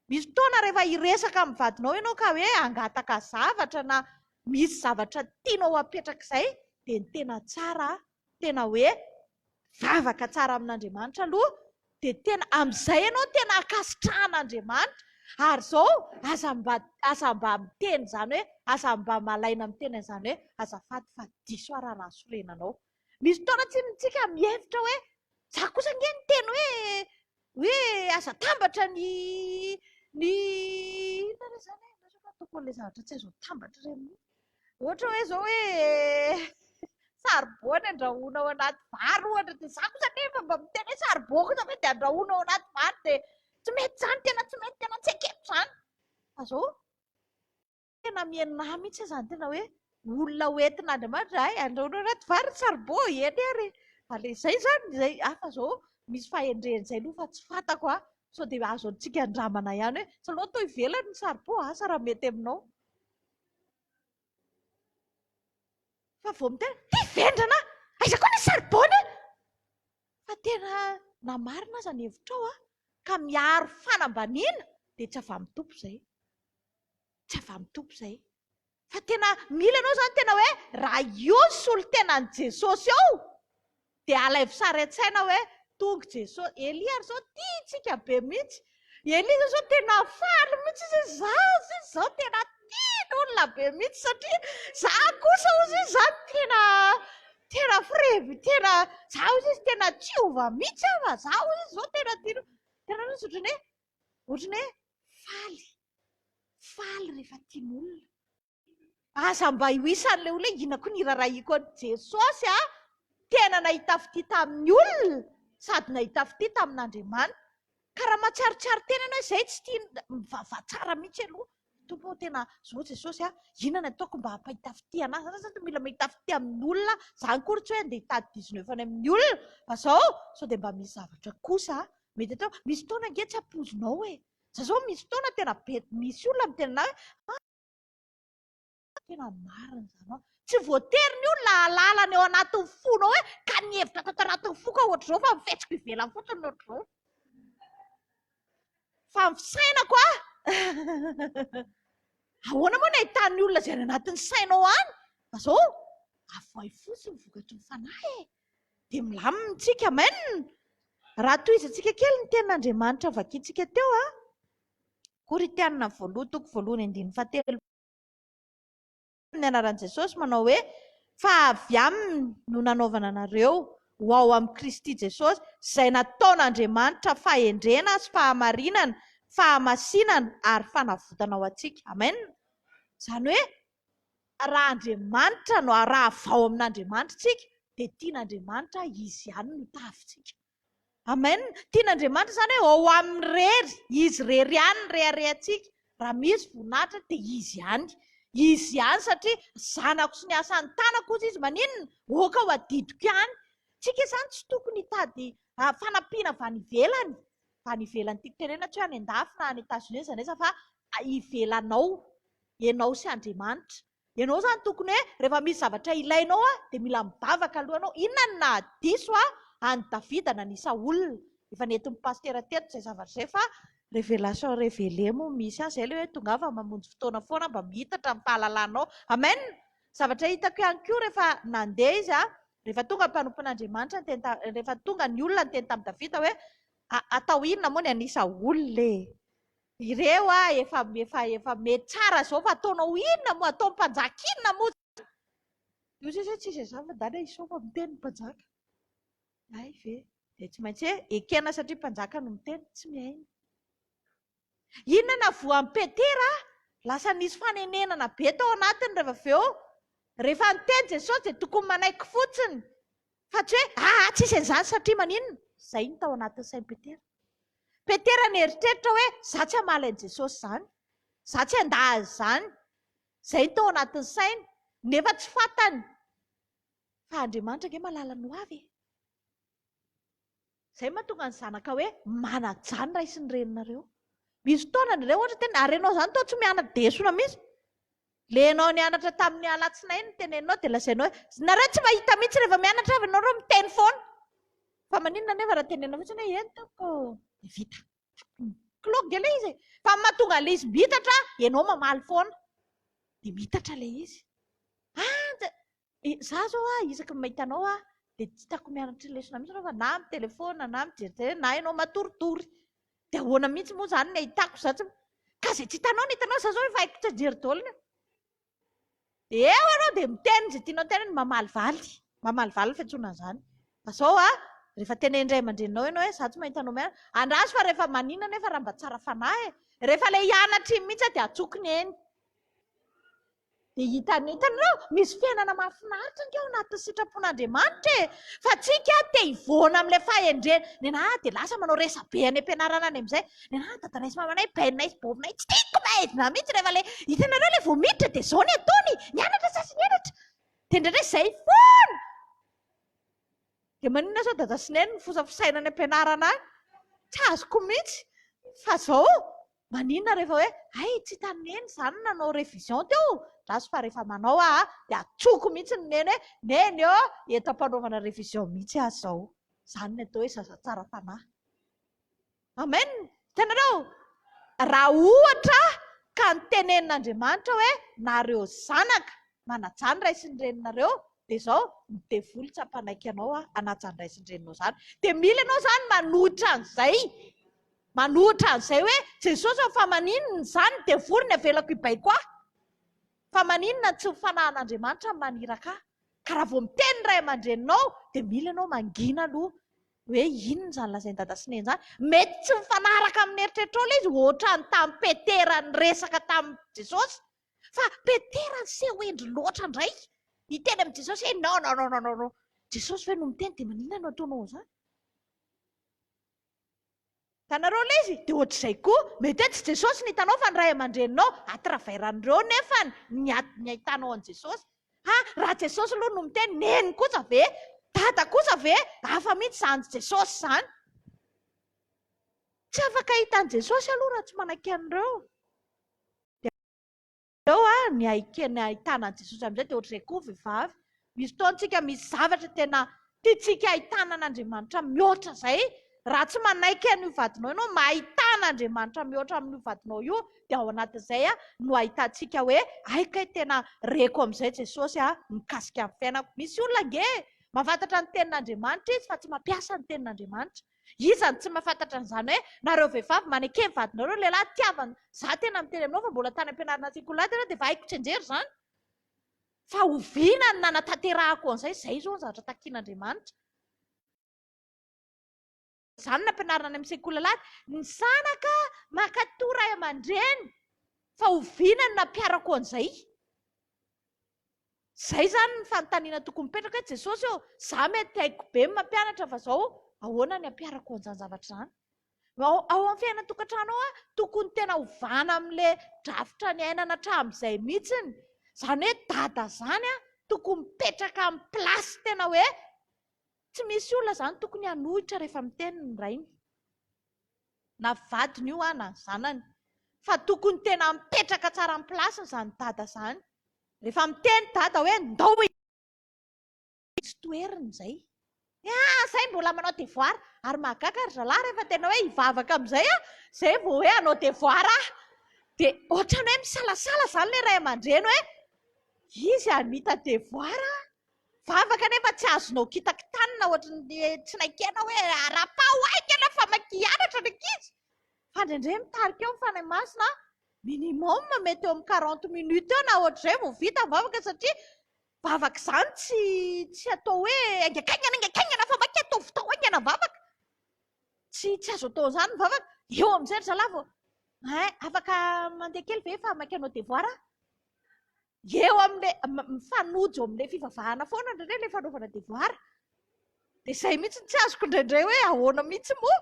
Misy fotoana rehefa hiresaka amin'ny vadinao ianao ka hoe hangataka zavatra na misy zavatra tianao hapetraka izay dia ny tena tsara tena hoe vavaka tsara amin'Andriamanitra aloha dia tena amin'izay ianao tena ankasitrahan'Andriamanitra. Ary izao aza mba aza mba miteny izany hoe aza mba malaina miteny an'izany hoe azafady fa diso aho raha nahasorena anao. Misy fotoana tsinona tsika mihevitra hoe za kosa ange niteny hoe hoe aza atambatra ny ny inona re zany e? Lasa fa ataoko an'ilay zavatra tsy azo atambatra ireny mihitsy. Ohatra hoe zao hoe saribao ny andrahoina ao anaty vary ohatra dia za kosa anefa mba miteny hoe saribao kosa ve dia andrahoina ao anaty vary dia tsy mety izany tena tsy mety tena tsy ekeko izany. Fa zao Tena mihenina ahy mihitsy izany tena hoe olona ho entin'Andriamanitra hay andrahoina anaty vary ny saribao eny ary e. Fa le izay izany izay hafa izao misy fahendrena izay aloha fa tsy fantako a. Sao dia azo antsika andramana ihany hoe tsy aleo atao ivelany ny saribao asa raha mety aminao. Fa vao miteny ty vendrana aiza koa ny saribao ny Fa tena na marina aza ny hevitrao a ka miaro fanambaniana dia tsy avy amin'ny Tompo izay. Tsy avy amin'ny Tompo izay. Fa tena mila ianao izany tena hoe raha io ny solontenan'i Jesosy eo dia alaivo sary an-tsaina hoe tonga Jesosy. Elia ary izao tiantsika be mihitsy. Elia izao izao tena faly mihitsy izy hoe za ozy izy izao tena tian'olona be mihitsy satria za kosa ozy izy izany tena tena firevy tena za ozy izy tena tsy hiova mihitsy aho fa za ozy izy izao tena tian'olona. Tena ohatran'ny hoe ohatran'ny hoe faly. Faly rehefa tian'olona. Aza mba ho isan'ilay olona hoe inona koa ny irarahiako an'i Jesosy a! Tena nahita fitia tamin'ny olona sady nahita fitia tamin'Andriamanitra. Ka raha mahatsiarotsiaro tena ianao hoe izay tsy tia, mivavaha tsara mihitsy aloha. Tompo ô, tena izao Jesosy a, inona ny ataoko mba hampahita fitia anahy? Za zany mila mahita fitia amin'ny olona, za akory tsy hoe andeha hitady dix-neuf any amin'ny olona, fa izao sao dia mba misy zavatra kosa mety atao. Misy fotoana ange tsy ampoizinao e! Za zao misy fotoana tena be misy olona miteny anahy hoe ah tena marina izany hoa. Tsy voatery ny olona hahalala ny ao anatin'ny fonao hoe ka ny hevitra tato anatin'ny foko aho ohatr'izao fa ny fihetsiko ivelany fotsiny no ohatr'izao. Fa ny fisainako ah ahoana moa ny ahitan'ny olona izay any anatin'ny sainao any? Fa zao avoay fotsiny vokatry ny fanahy e. Dia milamina tsika, amen! Raha tohizantsika kely ny tenin'Andriamanitra vakintsika teo a, Korintianina voalohany toko voalohany andininy fahatelo amin'ny anaran'i Jesosy manao hoe fa avy aminy no nanaovana anareo ho ao amin'i Kristy Jesosy izay nataon'Andriamanitra fahendrena sy fahamarinana, fahamasinana ary fanavotana ho antsika. Amen! Izany hoe raha Andriamanitra no raha avy ao amin'Andriamanitra isika dia tian'Andriamanitra Izy ihany no tahafintsika. Amen. Tian'Andriamanitra izany hoe ao aminy irery, Izy irery ihany no reharehantsika. Raha misy voninahitra dia Izy ihany. Izy ihany satria zanako sy ny asan'ny tanako hozy Izy maninona? Aoka ho adidiko ihany. Tsika izany tsy tokony hitady fanampiana avy any ivelany. Avy any ivelany tiako tenenina tsy hoe any an-dafy na any Etats-Unis na aiza na aiza fa ivelanao. Ianao sy Andriamanitra. Ianao izany tokony hoe rehefa misy zavatra ilainao dia mila mivavaka aloha ianao. Inona no nahadiso an'i Davida na ny Saola? Efa nentin'ny pasitera teto izay zavatra izay fa révélation révélée moa misy any. Izay ilay hoe tongava mamonjy fotoana foana mba mihitatra ny fahalalanao. Amen! Zavatra hitako ihany koa rehefa nandeha izy, rehefa tonga ny mpanompon'Andriamanitra niteny rehefa tonga ny olona niteny tamin'i Davida hoe atao inona moa ny an'i Saola e? Ireo a efa efa efa mety tsara zao fa ataonao inona moa atao mpanjaka inona moa zany? Io zay zay tsisy an'izany fa ndana isao fa miteny ny mpanjaka. Hay ve? Dia tsy maintsy hoe ekena satria mpanjaka no miteny, tsy mihaino. Inona navoan'i Petera? Lasa nisy fanenenana be tao anatiny rehefa avy eo. Rehefa niteny Jesosy dia tokony manaiky fotsiny fa tsy hoe aa tsisy an'izany satria maninona? Izay no tao anatin'ny sain'i Petera. Petera nieritreritra hoe za tsy hamaly an'i Jesosy izany, za tsy handà azy izany. Izay no tao anatin'ny sainy, nefa tsy fantany fa Andriamanitra ange mahalala ny ho avy e. Izay mahatonga ny zanaka hoe manajà ny ray sy ny reninareo. Misy fotoana indraindray ohatra tena, ary ianao izany toa tsy miana-desona mihitsy. Le ianao nianatra tamin'ny alatsinainy no teneninao dia lazainao hoe nareo tsy mahita mihitsy rehefa mianatra avy ianareo miteny foana. Fa maninona anefa raha tenenina fotsiny hoe eny tompoko dia vita. Cloque ange ilay izy e. Fa ny mahatonga an'ilay izy miitatra, ianao mamaly foana. Dia miitatra ilay izy. Ah, za zao ah, isaky ny mahita anao aho dia tsy hitako mianatra lesona mihitsy ianao fa na amin'ny telephone na mijery télé na ianao matoritory. Dia ahoana mihitsy moa izany ny ahitako za tsy ka izay tsy hitanao no hitanao, za zao efa haiko tsy jery daholo ny Dia eo ianao dia miteny izay tianao tenenina, mamalivaly, mamalivaly ny fiantsoana an'izany. Fa izao a, rehefa tenenin'ny ray aman-dreninao ianao hoe izaho tsy mahita anao mianatra, andraso fa rehefa maninona anefa raha mba tsara fanahy e. Rehefa ilay hianatra iny mihitsy dia atsokony eny. Dia hitany, hitanareo, misy fiainana mahafinaritra ange ao anatin'ny sitrapon'Andriamanitra e. Fa tsika te hivoana amin'ilay fahendrena. Nenà dia lasa manao resabe any am-pianarana any amin'izay. Nenà dadanay sy mamanay, bainay sy bobinay, tsy tiako maizina mihitsy rehefa ilay, hitanareo ilay vao miditra dia izao ny ataony, nianatra sa tsy nianatra? Dia indraindray izay foana. Dia maninona sao dada sy neny mifosafosaina any am-pianarana any? Tsy azoko mihitsy. Fa izao, maninona rehefa hoe, hay tsy hitan'i neny izany nanao révision teo? Andraso fa rehefa manao aho dia atsoko mihitsy ny neny hoe, neny ô, eto am-panaovana révision mihitsy aho izao. Izany ny atao hoe zaza tsara fanahy. Amen! Hitanareo? Raha ohatra ka notenenin'Andriamanitra hoe nareo zanaka manajà ny ray sy ny reninareo, dia izao, ny devoly tsy hampanaiky anao hanaja ny ray sy ny reninao izany. Dia mila ianao izany manohitra an'izay. Manohitra an'izay hoe, Jesosy ô, fa maninona izany ny devoly ny avelako hibaiko ahy? Fa maninona tsy ny fanahin'Andriamanitra no maniraka ahy? Ka raha vao miteny ny ray aman-dreninao, dia mila ianao mangina aloha. Hoe inona izany lazain'i Dada sy Neny izany? Mety tsy mifanaraka amin'ny eritreritrao ilay izy, ohatran'ny tamin'i Petera niresaka tamin'i Jesosy. Fa Petera niseho hendry loatra indray, niteny amin'i Jesosy hoe non, non, non, non, non. Jesosy ve no miteny dia maninona no ataonao an'izany? Hitanareo ilay izy? Dia ohatr'izay koa, mety hoe tsy Jesosy no hitanao fa ny ray aman-dreninao, à travers an'ireo nefa ny ny ahitanao an'i Jesosy. Ha, raha Jesosy aloha no miteny, Neny kosa ve? Dada kosa ve? Hafa mihitsy izany Jesosy izany. Tsy afaka hahita an'i Jesosy aloha raha tsy manaiky an'ireo. Eo ny haikena ahitana an'i Jesosy amin'izay dia ohatr'izay koa vehivavy. Misy fotoana tsika misy zavatra tena tiantsika ahitana an'Andriamanitra mihoatra izay. Raha tsy manaiky an'io vadinao ianao, mahitana Andriamanitra mihoatra amin'io vadinao io, dia ao anatin'izay no ahitantsika hoe hay kay tena reko amin'izay Jesosy mikasika ny fiainako. Misy olona ange mahafantatra ny tenin'Andriamanitra izy fa tsy mampiasa ny tenin'Andriamanitra. Iza no tsy mahafantatra an'izany hoe nareo vehivavy maneke ny vadinareo lehilahy tiavana za tena miteny aminao fa mbola tany ampianarana sekoly lahy tena dia efa haiko tsianjery izany fa oviana no nanatanterahako an'izay izay izao ny zavatra takian'Andriamanitra izany no ampianarina any amin'ny sekoly lahy ny zanaka mankatoa ray aman-dreny fa oviana no nampiarako an'izay Zay zany ny fanontaniana tokony mipetraka hoe Jesosy ô, za mety haiko be ny mampianatra fa zao ahoana ny ampiarako an'izany zavatra izany? Ao ao amin'ny fiainan-tokantrano ao tokony tena ovana amin'le drafitra niainana hatramin'izay mihitsiny. Zany hoe dada zany a tokony mipetraka amin'ny place tena hoe tsy misy olona zany tokony hanohitra rehefa miteny ny rainy. Na vadiny io na ny zanany. Fa tokony tena mipetraka tsara amin'ny place-ny izany dada izany. Rehefa miteny dada hoe ndao tsy toheriny izay. Ah, zay mbola manao devoir. Ary mahagaga ry zalahy rehefa tena hoe hivavaka amin'izay ah, zay vao hoe hanao devoir aho. Dia ohatran'ny hoe misalasala izany ilay ray aman-dreny hoe izy hamita devoir ah. Vavaka nefa tsy azonao kitakitanina ohatry ny tsy naikena hoe arapaho haingana fa maika hianatra ny ankizy. Fa indraindray mitarika eo ny Fanahy Masina, minimum mety eo amin'ny 40 minutes eo na ohatr'izay vao vita ny vavaka satria vavaka izany tsy tsy atao hoe haingakaingana haingakaingana fa maika ataovy tao haingana ny vavaka. Tsy tsy azo atao an'izany ny vavaka. Eo amin'izay ry zalahy vao hein afaka mandeha kely ve fa maika hanao devoir aho. Eo amin'ilay mifanojo eo amin'ilay fivavahana foana indraindray ilay fanaovana devoir. Dia izay mihitsy no tsy azoko indraindray hoe ahoana mihitsy moa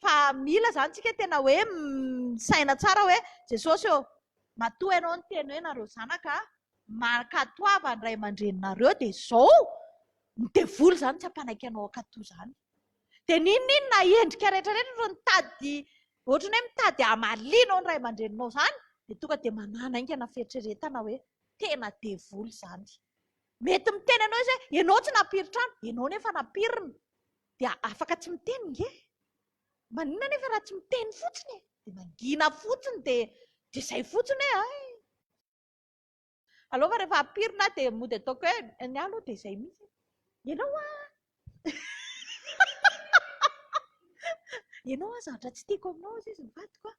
fa mila izany tsika tena hoe misaina tsara hoe Jesosy ô, matoa ianao niteny hoe nareo zanaka mankatoava ny ray aman-dreninareo dia izao ny devoly izany tsy hampanaiky anao hankatoa izany. Dia n'inon'inona endrika rehetra rehetra no nitady ohatran'ny hoe mitady hamaliana ao ny ray aman-dreninao izany dia tonga dia manana haingana fieritreretana hoe tena devoly izany. Mety miteny anao izy hoe ianao tsy nampirin-trano, ianao nefa nampirina. Dia afaka tsy miteny nge. Maninona nefa raha tsy miteny fotsiny e? Dia mangina fotsiny dia dia izay fotsiny hoe hay. Aleo fa rehefa ampirina aho dia mody ataoko hoe ny ahy aloha dia izay mihitsy. Ianao hoa Ianao hoa zavatra tsy tiako aminao hozy izy ny vadiko a.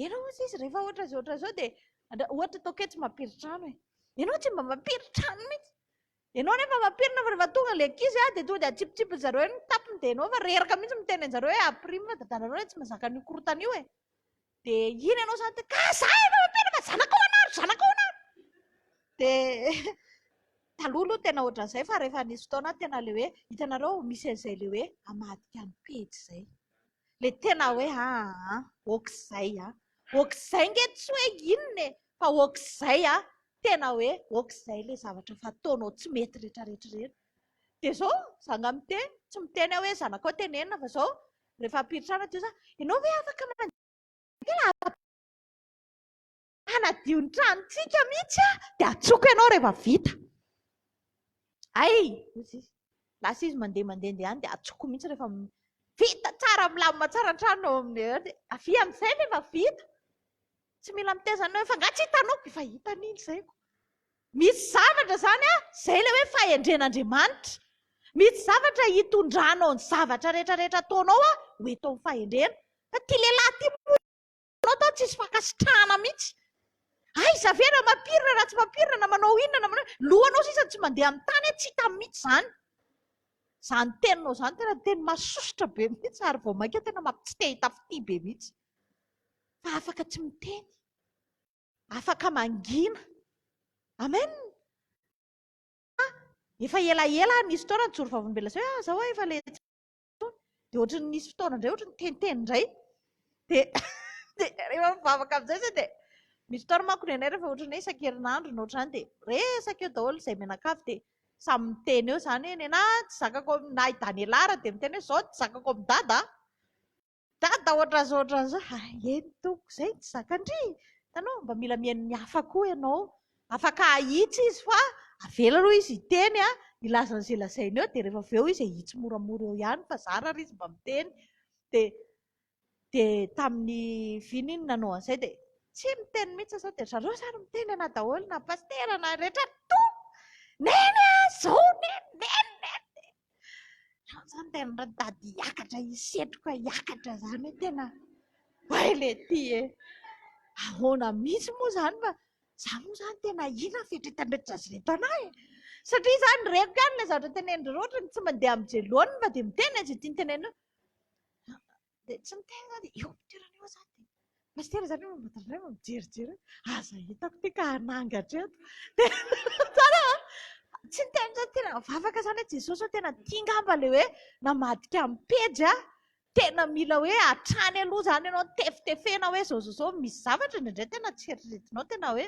Ianao hozy izy rehefa ohatran'izao ohatran'izao dia ohatra ataoko hoe tsy mampirin-trano e. Ianao tsy mba mampirin-trano mihitsy. Ianao nefa mampirina fa rehefa tonga ilay ankizy a dia tonga dia atsipitsipin zareo eny ny tapiny dia ianao efa reraka mihitsy miteny anjareo hoe ampirimo fa dadanareo re tsy mahazaka an'io korontana io e. Dia iny ianao izany dia ka za efa mampirina fa zanakao anah ry zanakao anah. Dia taloha aloha tena ohatran'izay fa rehefa nisy fotoana tena ilay hoe hitanareo misy an'izay ilay hoe hamadika ny pejy izay. Ilay tena hoe aa oak'izay a. Oak'izay nge tsy hoe inona e fa oak'izay a. Tena hoe oak'izay ilay zavatra fataonao tsy mety rehetrarehetra ireny. Dia izao, za angaha miteny, tsy miteny aho hoe zanakao tenenina fa izao, rehefa ampiritrana dia za, ianao ve afaka mandeha hanadio ny tranontsika mihitsy aho dia antsoiko ianao rehefa vita. Hay, hoy izy. Lasa izy mandeha mandehandeha any dia antsoiko mihitsy rehefa vita tsara milamina tsara ny trano ao amin'ny dia avia amin'izay fa efa vita. Tsy mila miteza anao hoe fa angaha tsy hitanao? Efa hitany iny izay ko. Misy zavatra izany an, izay ilay hoe fahendren'Andriamanitra. Misy zavatra hitondranao ny zavatra rehetra rehetra ataonao an, ho eto amin'ny fahendrena. Fa ity lehilahy ity moa ianao tao tsisy fankasitrahana mihitsy. Aiza ve raha mampirina raha tsy mampirina na manao inona na manao inona, lohanao sisa tsy mandeha amin'ny tany an, tsy hita mihitsy izany. Izany teninao izany tena teny mahasosotra be mihitsy ary vao mainka tena mampi-tsy te hahita fitia be mihitsy. Fa afaka tsy miteny, afaka mangina. Amen. Efa elaela aho nisy fotoana nijoro vavolombelona izay hoe ah zao aho efa le intsony. Dia ohatran'ny nisy fotoana indray ohatran'ny niteniteny indray. Dia dia rehefa mivavaka amin'izay izay dia misy fotoana manko ny anay rehefa ohatran'ny hoe isan-kerinandro na ohatr'izany dia miresaka eo daholo izay mianakavy dia samy miteny eo izany hoe nenà tsy zakako na i Daniela ary dia miteny hoe izao tsy zakako amin'i Dada a. Dada ohatran'izao ohatran'izao, hay eny tompoko izay no tsy zakan-dry, hitanao mba mila mihaino ny hafa koa ianao, afaka ahitsy izy fa avela aloha izy hiteny a, hilaza an'izay lazainy eo dia rehefa avy eo izy ahitsy moramora eo ihany fa zara ary izy mba miteny, dia dia tamin'ny vina iny nanao an'izay dia tsy miteny mihitsy aho izao dia ry zareo izany miteny anà daholo na pasitera na rehetra toa neny a, izao neny, neny, neny. Zany zany tena mitady hiakatra hisetroka hiakatra zany hoe tena oay le ty e! Ahoana mihitsy moa zany fa za moa zany tena inona ny fieritreretan'ireto zaza ireto anah e? Satria zany reko ihany ilay zavatra tenenin-dry zareo ohatran'ny tsy mandeha amin'ny jeloany fa dia miteny an'izay tiany tenenina eo. Dia tsy miteny zany dia eo amin'ny toerana eo aho zany dia Pasitera zany eo ambadika eo mijerijery hoe aza hitako ity ka hanangatra eto. Dia tsara a! Tsy niteny zany tena nivavaka zany hoe Jesosy ô tena tia ngamba ilay hoe namadika amin'ny pejy a! Tena mila hoe hatrany aloha zany ianao tefitefena hoe zao zao zao misy zavatra indraindray tena tsy eritreretinao tena hoe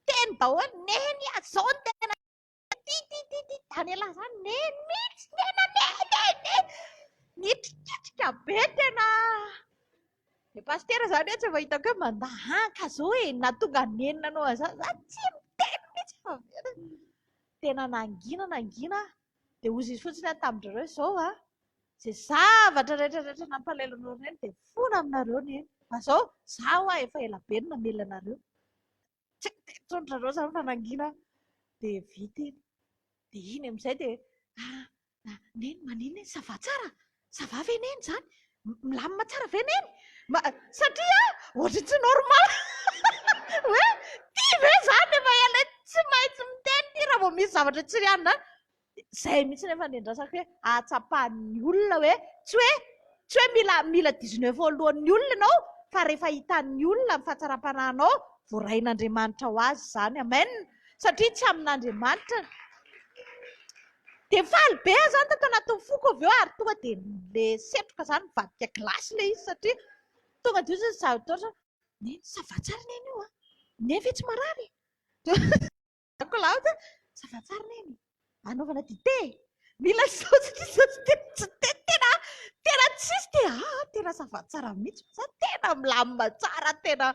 teny daholo neny a! Zao no tena Ty ty ty ty Daniela zany neny mihitsy tena neny neny neny nitrikitrika be tena le pasitera zany hoe tsy efa hitako hoe mandà an ka zao e nahatonga neny nanao an'izany za tsy miteny mihitsy fa tena nangina nangina dia hozy izy fotsiny aho tamin-dry zareo izao a izay zavatra rehetra rehetra nampalahelo anareo ireny dia mifona aminareo neny fa zao za hoa efa ela be no namela anareo Tsy niteny intsony ry zareo izany fa nangina dia vita iny. Dia iny amin'izay dia ah, ah, neny maninona iny? Ça va tsara? Ça va ve neny izany? Milamina tsara ve neny? Ma, satria ohatry tsy normal hoe ty ve izany efa ela tsy maintsy miteny ty raha vao misy zavatra tsy rianina Izay mihitsy nefa ny andrasako hoe ahatsapan'ny olona hoe tsy hoe tsy hoe mila mila 19 alohan'ny olona ianao fa rehefa hitan'ny olona ny fahatsaram-panahinao voarain'Andriamanitra ho azy izany. Amen. Satria tsy amin'Andriamanitra. Dia faly be aho izany tato anatin'ny foko avy eo ary tonga dia le setroka izany nivadika glace ilay izy satria tonga dia ohatran'ny zavatra ohatra neny ça va tsara neny io a. Neny ve tsy marary? Akolavitra, ça va tsara neny, anaovana dite, mila saosy ty saosy ty tsy te tena tena tsisy te ah tena ça va tsara mihitsy fa za tena milamina tsara tena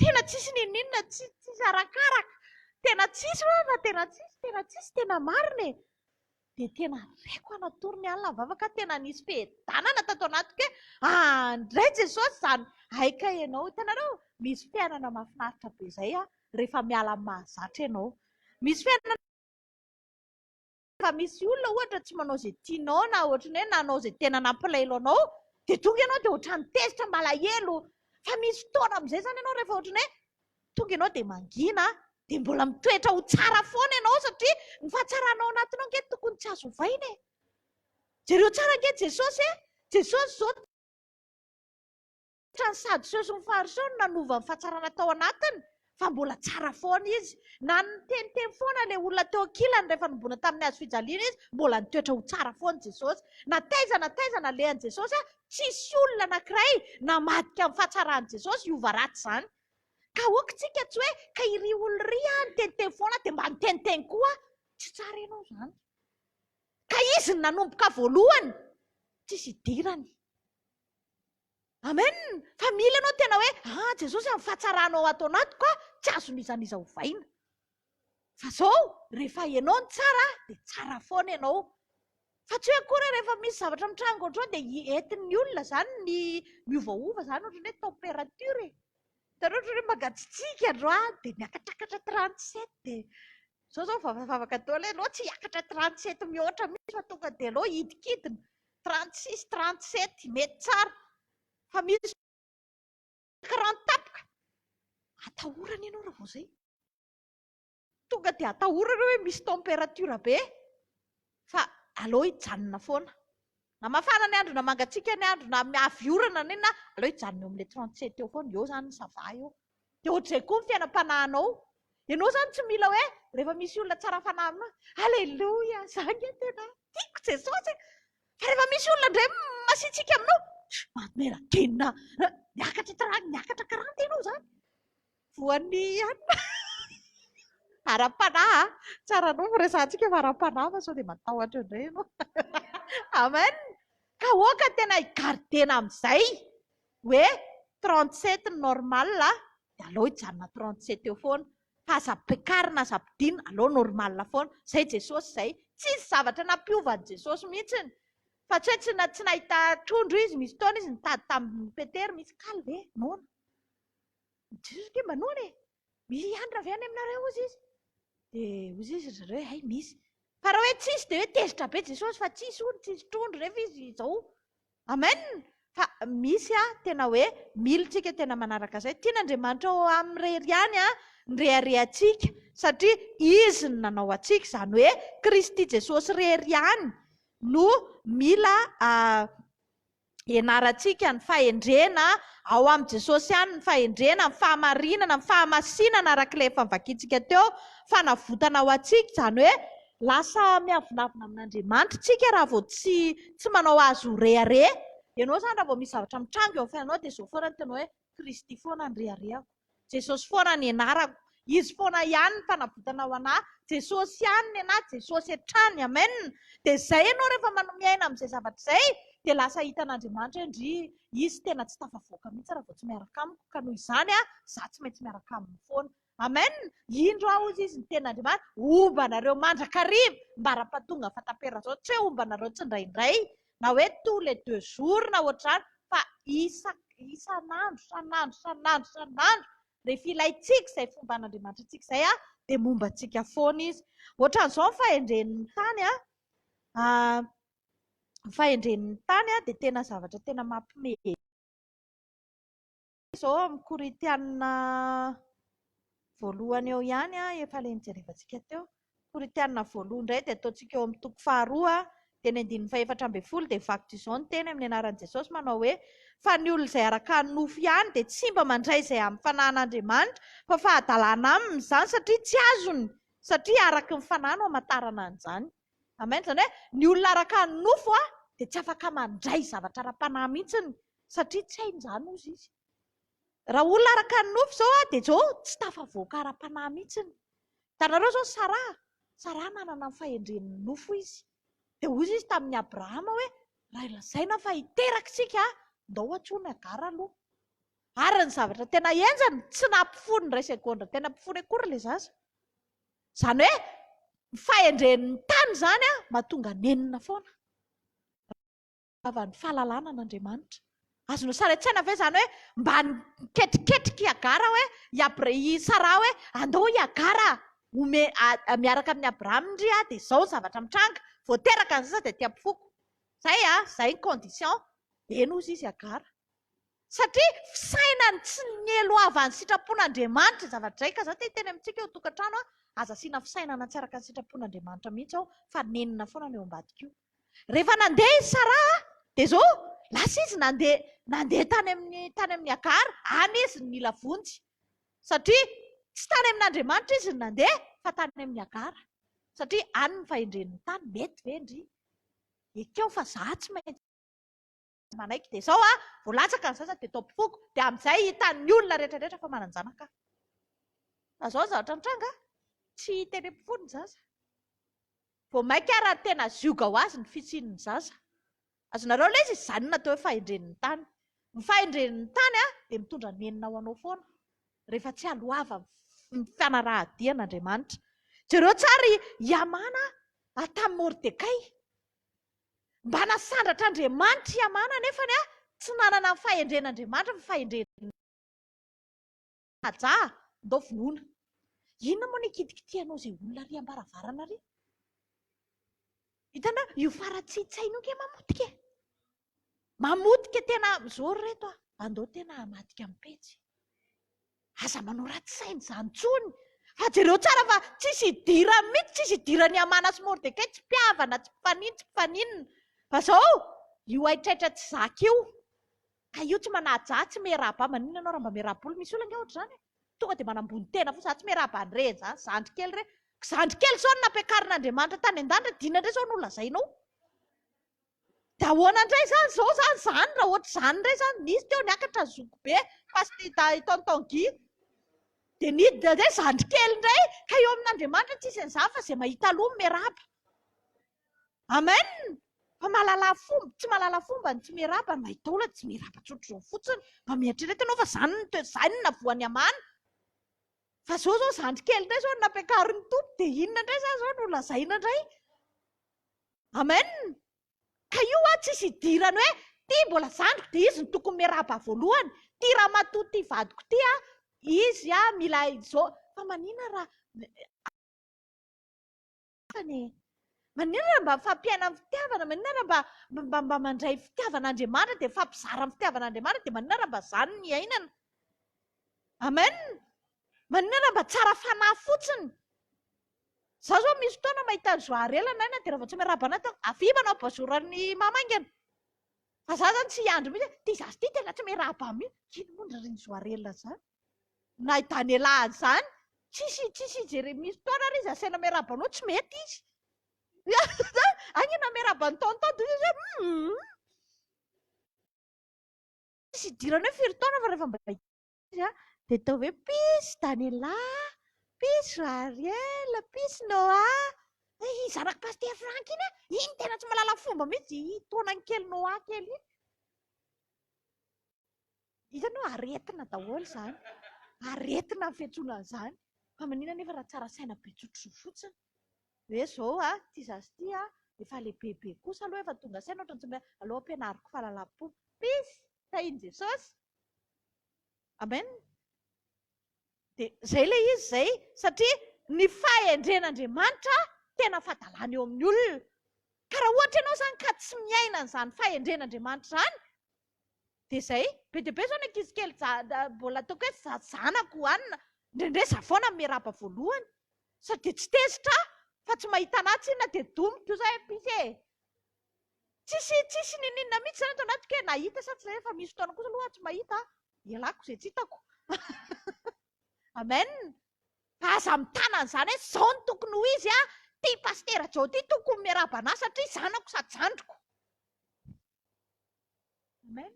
tena tsisy n'inon'inona tsy tsisy arakaraka tena tsisy hoa fa tena tsisy tena tsisy tena marina e. Dia tena raiko aho natory ny alina nivavaka, tena nisy fiadanana tato anatiko hoe andray Jesosy izany hay kay ianao. Hitanareo, misy fiainana mahafinaritra be izay rehefa miala amin'ny mahazatra ianao. Misy fiainana rehefa misy olona ohatra tsy manao izay tianao na ohatran'ny hoe nanao izay tena nampilahelo anao dia tonga ianao dia ohatran'ny tezitra malahelo. Fa misy fotoana amin'izay izany ianao rehefa ohatran'ny hoe tonga ianao dia mangina dia mbola mitoetra ho tsara foana ianao satria ny fahatsaranao ao anatinao ange tokony tsy azo ovaina e. Jereo tsara ange Jesosy e. Jesosy izao ny Sadoseo sy ny Fariseo no nanova ny fahatsarana tao anatiny fa mbola tsara foana izy. Na niteniteny foana ilay olona teo ankilany rehefa nombona tamin'ny hazo fijaliana izy, mbola nitoetra ho tsara foana Jesosy. Na taiza na taiza nalehan'i Jesosy, tsisy olona anankiray namadika ny fahatsaran'i Jesosy hiova ratsy izany. Ka aoka isika tsy hoe ka iry olona iry aho niteniteny foana dia mba niteniteny koa aho. Tsy tsara ianao izany. Ka izy no nanomboka voalohany, tsisy idirany. Amen! Fa mila ianao tena hoe, ah Jesosy amin'ny fahatsaranao ato anatiko aho, tsy azon'iza n'iza ovaina. Fa zao, rehefa ianao no tsara dia tsara foana ianao. Fa tsy hoe akory hoe rehefa misy zavatra mitranga ohatr'izao dia entin'ny olona izany ny miovaova izany ohatran'ny hoe température e. Hitanao ohatran'ny hoe mangatsiatsiaka androany dia miakatrakatra 37 dia izao izao vavavavaka daholo hoe aleo tsy hiakatra 37 mihoatra mihitsy fa tonga dia aleo hidikidina 36, 37 mety tsara. Fa misy 40 tapoka. Atahorana ianao raha vao izay. Tonga dia atahorana hoe misy température be fa aleo hijanona foana. Na mafana ny andro na mangatsiaka ny andro na avy orana na inona, aleo hijanona eo amin'ilay 37 eo foana, eo izany ça va eo. Dia ohatr'izay koa ny fiainam-panahinao. Ianao izany tsy mila hoe rehefa misy olona tsara fanahy aminao, Aleloia, za ange tena tiako Jesosy e! Fa rehefa misy olona indray masiatsiaka aminao, manome ragenina, miakatra trano, miakatra karanta ianao izany. Voan'ny anona. Ara-panahy a! Tsy ara-nofo resahantsika fa ara-panahy fa sao dia matahotra indray ianao. Amen! Ka aoka tena hi-garder-na amin'izay hoe 37 ny normal dia aleo hijanona 37 eo foana. Fa aza ampiakarina, aza ampidinina, aleo normal foana. Izay Jesosy izay. Tsisy zavatra nampiova an'i Jesosy mihitsiny. Fa tsy hoe tsy tsy nahita trondro izy, misy fotoana izy nitady tamin'i Petera, misy kaly ve? Noana. Jesosy ange mba noana e! Misy hanina ve any aminareo hozy izy? Dia hozy izy ry zareo hoe hay misy. Fa raha hoe tsisy dia hoe tezitra be Jesosy fa tsisy hono, tsisy trondro nefa izy izao. Amen! Fa misy a, tena hoe mila tsika tena manaraka izay. Tian'Andriamanitra ao aminy irery ihany a, ny reharehantsika satria Izy no nanao antsika, izany hoe Kristy Jesosy irery ihany no mila Ianarantsika ny fahendrena, ao amin'i Jesosy ihany ny fahendrena, ny fahamarinana, ny fahamasinana araka ilay efa novakintsika teo, fanavotana ho antsika, izany hoe lasa miavonavona amin'Andriamanitra isika raha vao tsy tsy manao azy ho rehareha. Ianao izany raha vao misy zavatra mitranga eo amin'ny fiainanao dia izao foana no tena hoe Kristy foana no reharehako. Jesosy foana ny anarako. Izy foana ihany ny fanavotana ho anah. Jesosy ihany ny anah, Jesosy hatrany. Amen. Dia izay ianao rehefa manao miaina amin'izay zavatra izay dia lasa hitan'Andriamanitra hoe ndry izy tena tsy tafavoaka mihitsy raha vao tsy miaraka amiko ka noho izany aho za tsy maintsy miaraka aminy foana. Amen. Indro aho hozy izy ny tenin'Andriamanitra homba anareo mandrakariva mbara-pahatonga ny fahataperan'izao. Tsy hoe homba anareo tsindraindray na hoe tous les deux jours na ohatr'izany fa isak isan'andro isan'andro isan'andro isan'andro rehefa ilaintsika izay fomban'Andriamanitra antsika izay a dia momba antsika foana izy. Ohatran'izao ny fahendren'ny tany a, ny fahendren'ny tany a dia tena zavatra tena mampimehy. Izao amin'ny Korintiana voalohany eo ihany, efa ilay nijerevantsika teo. Korintiana voalohany indray dia ataontsika eo amin'ny toko faharoa, dia ny andininy fahefatra ambin'ny folo dia vaky toy izao ny teny amin'ny anaran'i Jesosy manao hoe, Fa ny olona izay araka ny nofo ihany dia tsy mba mandray izay amin'ny fanahin'Andriamanitra, fa fahadalana aminy izany satria tsy azony, satria araka ny fanahy no hamantarana an'izany. Amen. Izany hoe ny olona araka ny nofo dia tsy afaka mandray zavatra ara-panahy mihitsiny satria tsy hainy izany hozy izy. Raha olona araka ny nofo izao dia izao tsy tafavoaka ara-panahy mihitsiny. Hitanareo izao Saraha, Saraha nanana ny fahendren'ny nofo izy. Dia hozy izy tamin'i Abrahama hoe raha lazaina fa hiteraka isika, ndao antsoina Hagara aloha. Ary ny zavatra tena henjana, tsy nampifony indray segondra tena mpifony akory ilay zaza. Izany hoe. Ny fahendren'ny tany izany mahatonga nenina foana. Rava ny fahalalana an'Andriamanitra. Azonao sary an-tsaina ve izany hoe mba niketriketrika i Hagara hoe, i Abra, i Saraha hoe andao i Hagara ome, miaraka amin'i Abrahama ndry dia izao ny zavatra mitranga, vao teraka ny zaza dia aty am-poko. Izay a, izay ny condition. Eny hozy izy Hagara. Satria fisainany tsy nielohavan'ny sitrapon'Andriamanitra izay zavatra izay. Ka izaho te hiteny amintsika eo an-tokantrano, aza asiana fisainana tsy araka ny sitrapon'Andriamanitra mihitsy ao fa nenina foana no eo ambadika io. Rehefa nandeha i Saraha dia izao, lasa izy nandeha nandeha tany amin'ny tany amin'i Hagara, any izy no nila vonjy. Satria tsy tany amin'Andriamanitra izy no nandeha fa tany amin'i Hagara. Satria any ny fahendren'ny tany, mety ve ndry? Ekeo fa izaho tsy maintsy manaiky dia izao an, vao latsaka ny zaza dia tao am-poko, dia amin'izay hitan'ny olona rehetra rehetra fa manan-janaka aho. Fa izao ny zavatra nitranga, tsy hita eny am-pofony ny zaza. Vao mainka ara tena zioga ho azy ny fisian'ny zaza. Azonareo ilay izy? Izany no atao hoe fahendren'ny tany. Ny fahendren'ny tany an, dia mitondra nenina ho anao foana, rehefa tsy aloava ny fanaraha-dia an'Andriamanitra. Jereo tsara i Hamana tamin'i Mordekay. Mba nasandratr'Andriamanitra i Hamana nefany tsy nanana ny fahendren'Andriamanitra fa fahendren'i Haja. Ndao vonoina. Inona moa ny hikitikitihanao izay olona ary am-baravarana ary? Hitanao, io faratsian-tsaina io nge mamotika e! Mamotika tena, zao ry reto a, andao tena hamadika amin'ny pejy. Aza manao ratsy saina izany intsony. Fa jereo tsara fa tsisy idirany mihitsy, tsisy idiran'i Hamana sy Mordekay, tsy mpihavana, tsy mpifanino, tsy mpifaninona. Fa zao, io haitraitra tsy zaka io, ka io tsy manaja, tsy miarahaba, maninona ianao raha mba miarahaba olona, misy olona ange ohatr'izany e, tonga dia manambony tena fotsiny, za tsy miarahaba an'ireny izany, zandry kely ireny, zandry kely izao no nampiakarin'Andriamanitra tany an-danitra, dia inona indray izao no lazainao? Dia ahoana indray izany izao izany izany raha ohatr'izany indray izany nisy teo niakatra zokibe pasteur i tonton Guy dia nidina indray zandry kely indray ka eo amin'Andriamanitra tsisy an'izany fa izay mahita aloha no miarahaba. Amen! Fa mahalala fomba, tsy mahalala fomba ny tsy miarahaba, ny mahita olona tsy miarahaba tsotr'izao fotsiny. Mba mieritrereta ianao fa izany no toe, izany no navoan'i Hamana. Fa izao izao zandry kely indray izao no nampiakarin'ny Tompo dia inona indray izany izao no lazaina indray? Amen! Ka io hoa tsisy idirany hoe ty mbola zandriko dia izy no tokony miarahaba voalohany, ty ramatoa ty vadiko ty a, izy a mila izao, fa manina raha e? Manina raha mba mifampiaina amin'ny fitiavana, manina raha mba mba mba mandray fitiavan'Andriamanitra dia mifampizara amin'ny fitiavan'Andriamanitra dia manina raha mba zany ny iainana? Amen! Manina raha mba tsara fanahy fotsiny? Za zao misy fotoana mahita an'i Joarela na dia raha vao tsy miarahaba anah tonga avia manao bonjour an'i mama haingana. Fa za zany tsy hiandry mihitsy hoe ty zaza ty tena tsy miarahaba ahy mihitsy. Ino moa ny rarian'i Joarela zany? Na i Daniela an'izany tsisy tsisy ijere misy fotoana ary izy asaina miarahaba anao tsy mety izy. Haingana miarahaba an'i tonton dia izy hoe hum. Tsisy idirany hoe firy taona fa rehefa mba izy a, dia atao hoe peace Daniela, peace Ariel, peace Noah. Eh, iny zanak'i Pasitera Franck iny a, iny tena tsy mahalala fomba mihitsy, iny taonany kely Noah kely iny. Hitanao, aretina daholo izany. Aretina ny fiantsoana an'izany. Fa maninona nefa raha tsara saina be tsotr'izao fotsiny? Hoe izao a, ity zaza ity a, efa lehibebe kosa aloha, efa tonga saina ohatran'ny tsy mahay, aleo ampianariko fahalalam-pomba. Peace! Tahian'i Jesosy! Amen. Dia izay ilay izy izay, satria ny fahendren'Andriamanitra tena fadalana eo amin'ny olona. Ka raha ohatra ianao izany ka tsy miaina an'izany fahendren'Andriamanitra izany, dia izay. Be dia be izao ny ankizy kely mbola ataoko hoe zanako hohanina, indraindray izaho foana no miarahaba voalohany. Sady dia tsy tezitra aho fa tsy mahita an'ahy tsinona dia domiko izay hoe pise e. Tsisy tsisy ninoninona mihitsy izany ato anatiko hoe nahita sa tsy nahita fa misy fotoana kosa aloha aho tsy mahita a, ialako izay tsy hitako. Amen. Fa aza mitana an'izany hoe izao no tokony ho izy a, ty pasitera Joe ty tokony miarahaba an'ahy satria zanako sady zandriko. Amen.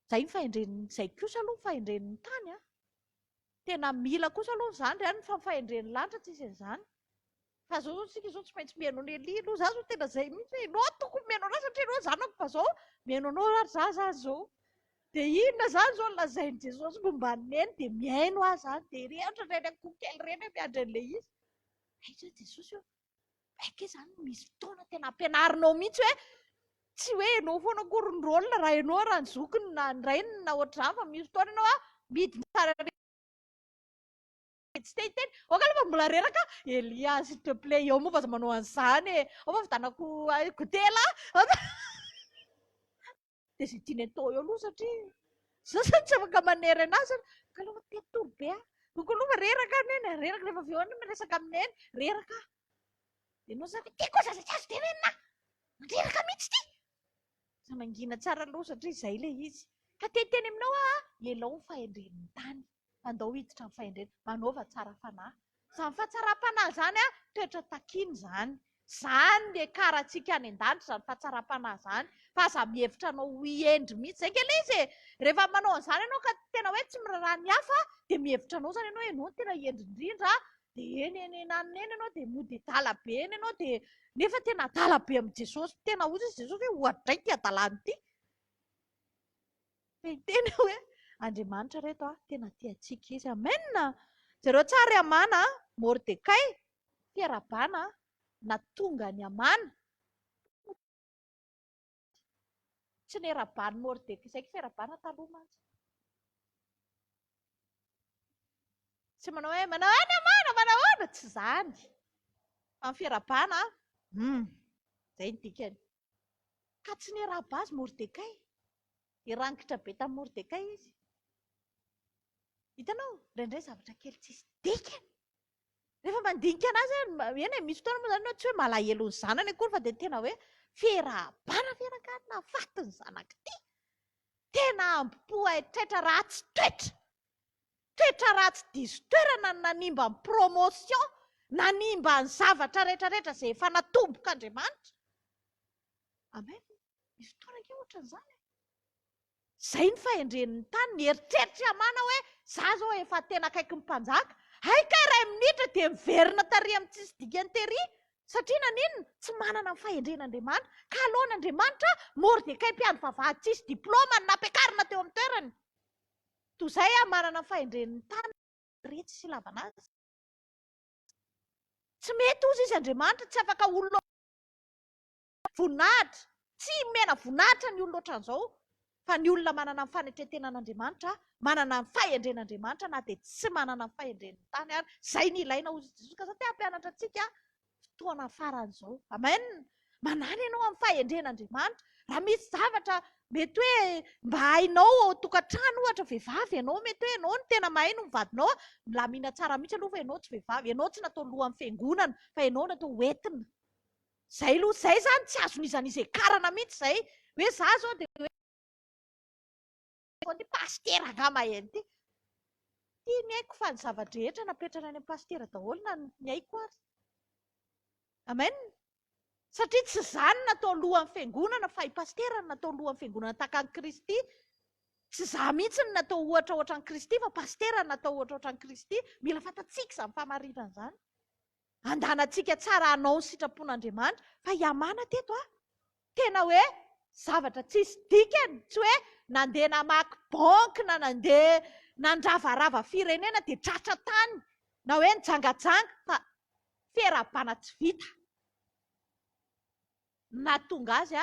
Izay ny fahendren'ny, izay kosa aloha ny fahendren'ny tany a. Tena mila kosa aloha izany ry any fa ny fahendren'ny lanitra tsisy an'izany. Fa zao zao tsika zao tsy maintsy mihaino an'i Elia aloha, za zao tena zay mihitsy hoe ianao tokony mihaino anah satria ianao zanako fa zao mihaino anao ary za zany zao. Dia inona zany zao no lazain'i Jesosy momba an'i Neny dia mihaino aho zany dia ireny ohatran'ireny akoho kely ireny aho miandry an'ilay izy. Aiza Jesosy ô? Aika izany misy fotoana tena ampianarinao mihitsy hoe tsy hoe ianao foana akory ny rôle raha ianao raha ny zokiny na ny rainy na ohatr'izany fa misy fotoana ianao midina tsara tsy te hiteny. Aoka aloha fa mbola reraka Elia s'il te plaît eo moa fa aza manao an'izany e. Ao fa vitanako goûter là. Dia izay tiany atao eo aloha satria za zany tsy afaka manery anazy ka aloha te hatory be aho. Koa aloha fa reraka aho neny, reraka rehefa avy eo any miresaka amin'i neny, reraka aho. Dia ianao zany hoe ty koa zaza tsy azo tenenina, mandreraka mihitsy ity. Za mangina tsara aloha satria izay ilay izy. Ka te hiteny aminao aho, ialao ny fahendren'ny tany. Andao hiditra amin'ny fahendrena. Manaova tsara fanahy. Izany fahatsaram-panahy izany, toetra takiana izany. Izany ny hiakarantsika any an-danitra, izany fahatsaram-panahy izany. Fa aza mihevitra anao ho hendry mihitsy. Izay ange ilay izy e! Rehefa manao an'izany ianao ka tena hoe tsy miraharaha ny hafa, dia mihevitra anao izany ianao hoe ianao no tena hendry indrindra, dia eny eny eny any eny ianao, dia mody adala be eny ianao, dia nefa tena adala be amin'i Jesosy. Tena hoy Jesosy hoe oadray ity adalana ity. Te hiteny aho hoe Andriamanitra reto a, tena tia antsika izy. Amen! Jereo tsara i Hamana, Mordekay, fiarahabana nahatonga an'i Hamana. Tsy niarahaban'i Mordekay, izay fiarahabana taloha mantsy. Tsy manao hoe manao ahoana Hamana, manao ahoana, tsy izany. Fa ny fiarahabana, hum, izay ny dikany. Ka tsy niarahaba azy Mordekay. Dia rangitra be tamin'i Mordekay izy. Hitanao, indraindray zavatra kely tsisy dikany. Rehefa mandinika anazy, eny e, misy fotoana moa izany ianao tsy hoe malahelo ny zanany akory fa dia tena hoe fiarahabana ve rangahy nahafaty ny zanak'ity? Tena ambo-po haitraitra ratsy toetra. Toetra ratsy diso toerana no nanimba ny promotion, nanimba ny zavatra rehetra rehetra izay efa natombok'Andriamanitra. Amen. Misy fotoana ange ohatran'izany e. Izay ny fahendren'ny tany, nieritreritra i Hamana hoe za zao efa tena akaiky ny mpanjaka. Hay kay iray minitra dia miverina tary amin'ny tsisy dikany tery. Satria naninona? Tsy manana ny fahendren'Andriamanitra. Ka alohan'Andriamanitra, Mordekay mpiandry vavahady tsisy diplaoma no nampiakarina teo amin'ny toerany. Toy izay aho manana ny fahendren'ny tany retsy sy ilavana azy. Tsy mety hozy izy Andriamanitra, tsy afaka olona voninahitra, tsy omena voninahitra ny olona ohatran'izao, fa ny olona manana ny fanetren-tenan'Andriamanitra, manana ny fahendren'Andriamanitra na dia tsy manana ny fahendren'ny tany ary, izay ny ilaina hozy Jesosy, ka za te hampianatra antsika fotoana farany izao. Amen! Manàna ianao amin'ny fahendren'Andriamanitra. Raha misy zavatra mety hoe mba hainao ao an-tokantrano ohatra, vehivavy ianao, mety hoe ianao no tena mahay noho ny vadinao, milamina tsara mihitsy aloha fa ianao tsy vehivavy, ianao tsy natao lohan'ny fiangonana fa ianao natao hoentina. Izay aloha, izay izany tsy azon'iza n'iza hiakarana mihitsy izay. Hoe izaho izao dia hoe ity pasitera angamba ity. Ity ny haiko fa ny zava-drehetra napetrany any amin'ny pasitera daholo na ny haiko ary. Amen. Satria tsy izaho no natao lohan'ny fiangonana fa i pasitera no natao lohan'ny fiangonana tahaka an'i Kristy. Tsy izaho mihitsy no natao ohatra ohatran'i Kristy fa pasitera no natao ohatra ohatran'i Kristy. Mila fantatsika izany fahamarinana izany. Andanantsika tsara hanao ny sitrapon'Andriamanitra. Fa i Hamana teto a, tena hoe zavatra tsisy dikany, tsy hoe nandeha namaky banky na nandeha nandravarava firenena dia tratra tany, na hoe nijangajanga, fa fiarahabana tsy vita. Nahatonga azy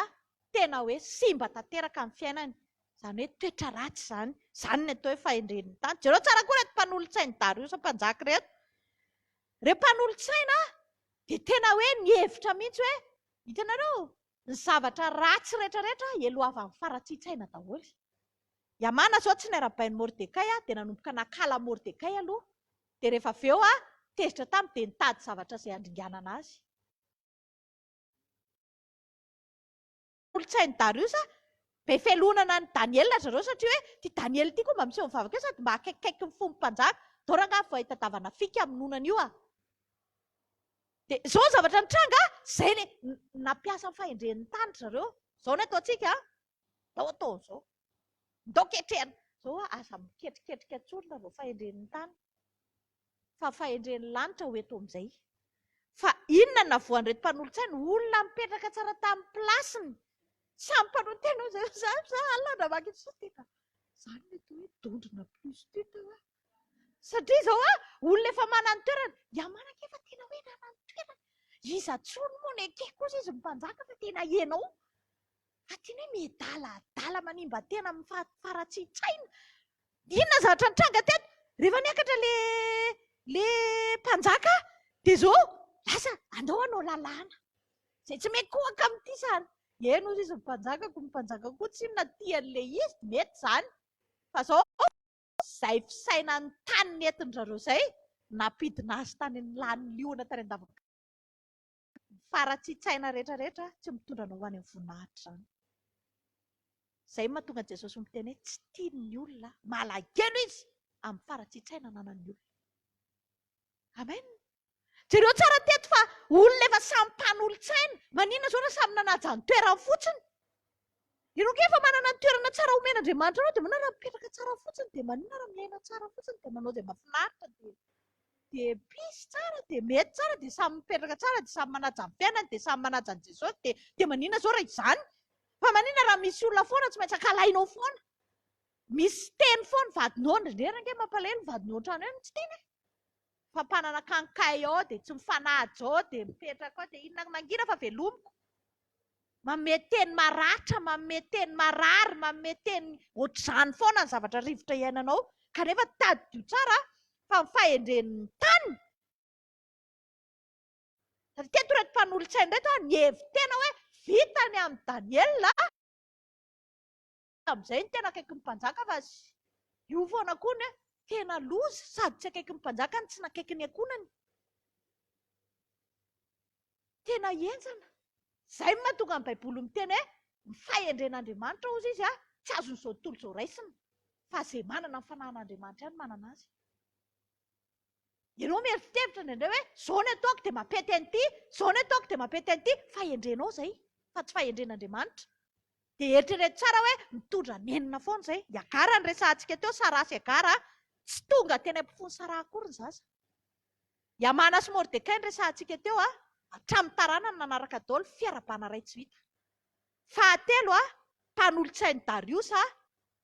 tena hoe simba tanteraka ny fiainany. Izany hoe toetra ratsy izany. Izany ny atao hoe fahendren'ny tany. Jereo tsara koa ireto mpanolotsain'i Dariosy mpanjaka ireto. Ireo mpanolotsaina dia tena hoe nihevitra mihitsy hoe, hitanareo, ny zavatra ratsy rehetrarehetra helohavan'ny faharatsian-tsaina daholo. I Hamana izao tsy niarahabain'i Mordekay dia nanomboka nankala Mordekay aloha. Dia rehefa avy eo, tezitra taminy dia nitady zavatra izay handringanana azy. Mpanolotsain'i Dariosy, be fialonana an'i Daniela ry zareo satria hoe ity Daniela ity koa mba miseho mivavaka eo sady mba akaikikaiky ny fon'ny mpanjaka. Dao rangahy vao hitadiavana fika hamonoana an'io ah. Dia izao ny zavatra nitranga, izay ilay nampiasa ny fahendren'ny tany ry zareo. Izao ny ataontsika, ndao atao an'izao. Ndao ketrehana. Izao aza miketriketrika intsony raha vao fahendren'ny tany. Fa fahendren'ny lanitra ho eto amin'izay. Fa inona no navoan'ireto mpanolotsaina? Olona mipetraka tsara tamin'ny place-ny. Samy mpanolo-tena ao izay. Za, za alina namaky ity tena. Izany mety hoe dondrona plus tut aho. Satria izao a, olona efa manana ny toerany, i Hamana ange efa tena hoe nanana ny toerany. Iza intsony moa no ekeko hozy izy ny mpanjaka fa tena ianao. Fa tena hoe miadaladala manimba tena amin'ny faharatsian-tsaina. Inona zavatra nitranga teto? Rehefa niakatra le le mpanjaka dia izao lasa andao hanao lalàna. Izay tsy mikohaka amin'ity izany. Eny hozy izy ny mpanjakako, ny mpanjaka koa tsinona tia an'ilay izy, mety izany. Fa izao izay fisainan'ny tany nentin-dry zareo izay, nampidina azy tany amin'ny lanin'ny liona tany an-davaka. Ny faharatsian-tsaina rehetra rehetra tsy mitondra anao ho any amin'ny voninahitra izany. Izay no mahatonga an'i Jesosy miteny hoe tsy tiany ny olona, malahelo izy amin'ny faharatsian-tsaina ananan'ny olona. Amen. Jereo tsara teto fa olona efa samy mpanolotsaina, maninona izao raha samy nanaja ny toerany fotsiny? Ianao ange efa manana ny toerana tsara omen'Andriamanitra anao dia maninona raha mipetraka tsara fotsiny dia maninona raha miaina tsara fotsiny dia manao izay mahafinaritra dia dia pisy tsara dia mety tsara dia samy mipetraka tsara dia samy manaja ny fiainany dia samy manaja an'i Jesosy dia dia maninona izao raha izany? Fa maninona raha misy olona foana tsy maintsy ankahalainao foana? Misy teny foana vadinao indrindra ange mampalahelo ny vadinao an-trano eny tsy tiana e! Fa mpanana kankay ao dia tsy mifanaja ao dia mipetraka ao dia inona mangina fa velomiko. Manome teny maratra, manome teny marary, manome teny ohatr'izany foana ny zavatra rivotra iainanao kanefa tadidio tsara fa ny fahendren'ny tany satria teto ireto mpanolotsaina ireto nihevi-tena hoe vita ny amin'i Daniela Tamin'izay no tena akaikin'ny mpanjaka fa io foana koa ny hoe tena loza sady tsy akaikin'ny mpanjaka no tsy nakaiky ny ankohonany. Tena henjana. Izay no mahatonga ny Baiboly miteny hoe ny fahendren'Andriamanitra hozy izy tsy azon'izao tontolo izao raisina fa izay manana ny fanahin'Andriamanitra ihany manana azy. Ianao mieritreritra indraindray hoe izao ny ataoko dia mampety an'ity, izao ny ataoko dia mampety an'ity, fahendrenao izay fa tsy fahendren'Andriamanitra. Dia eritrereto tsara hoe mitondra nenina foana izay. I Agara no resahantsika teo, Saraha sy Agara, tsy tonga teny am-pofoan'i Saraha akory ny zaza. I Hamana sy Mordekay no resahantsika teo, hatramin'ny taranany nanaraka daholo, fiarahabana iray tsy vita. Fahatelo, mpanolotsain'i Dariosa,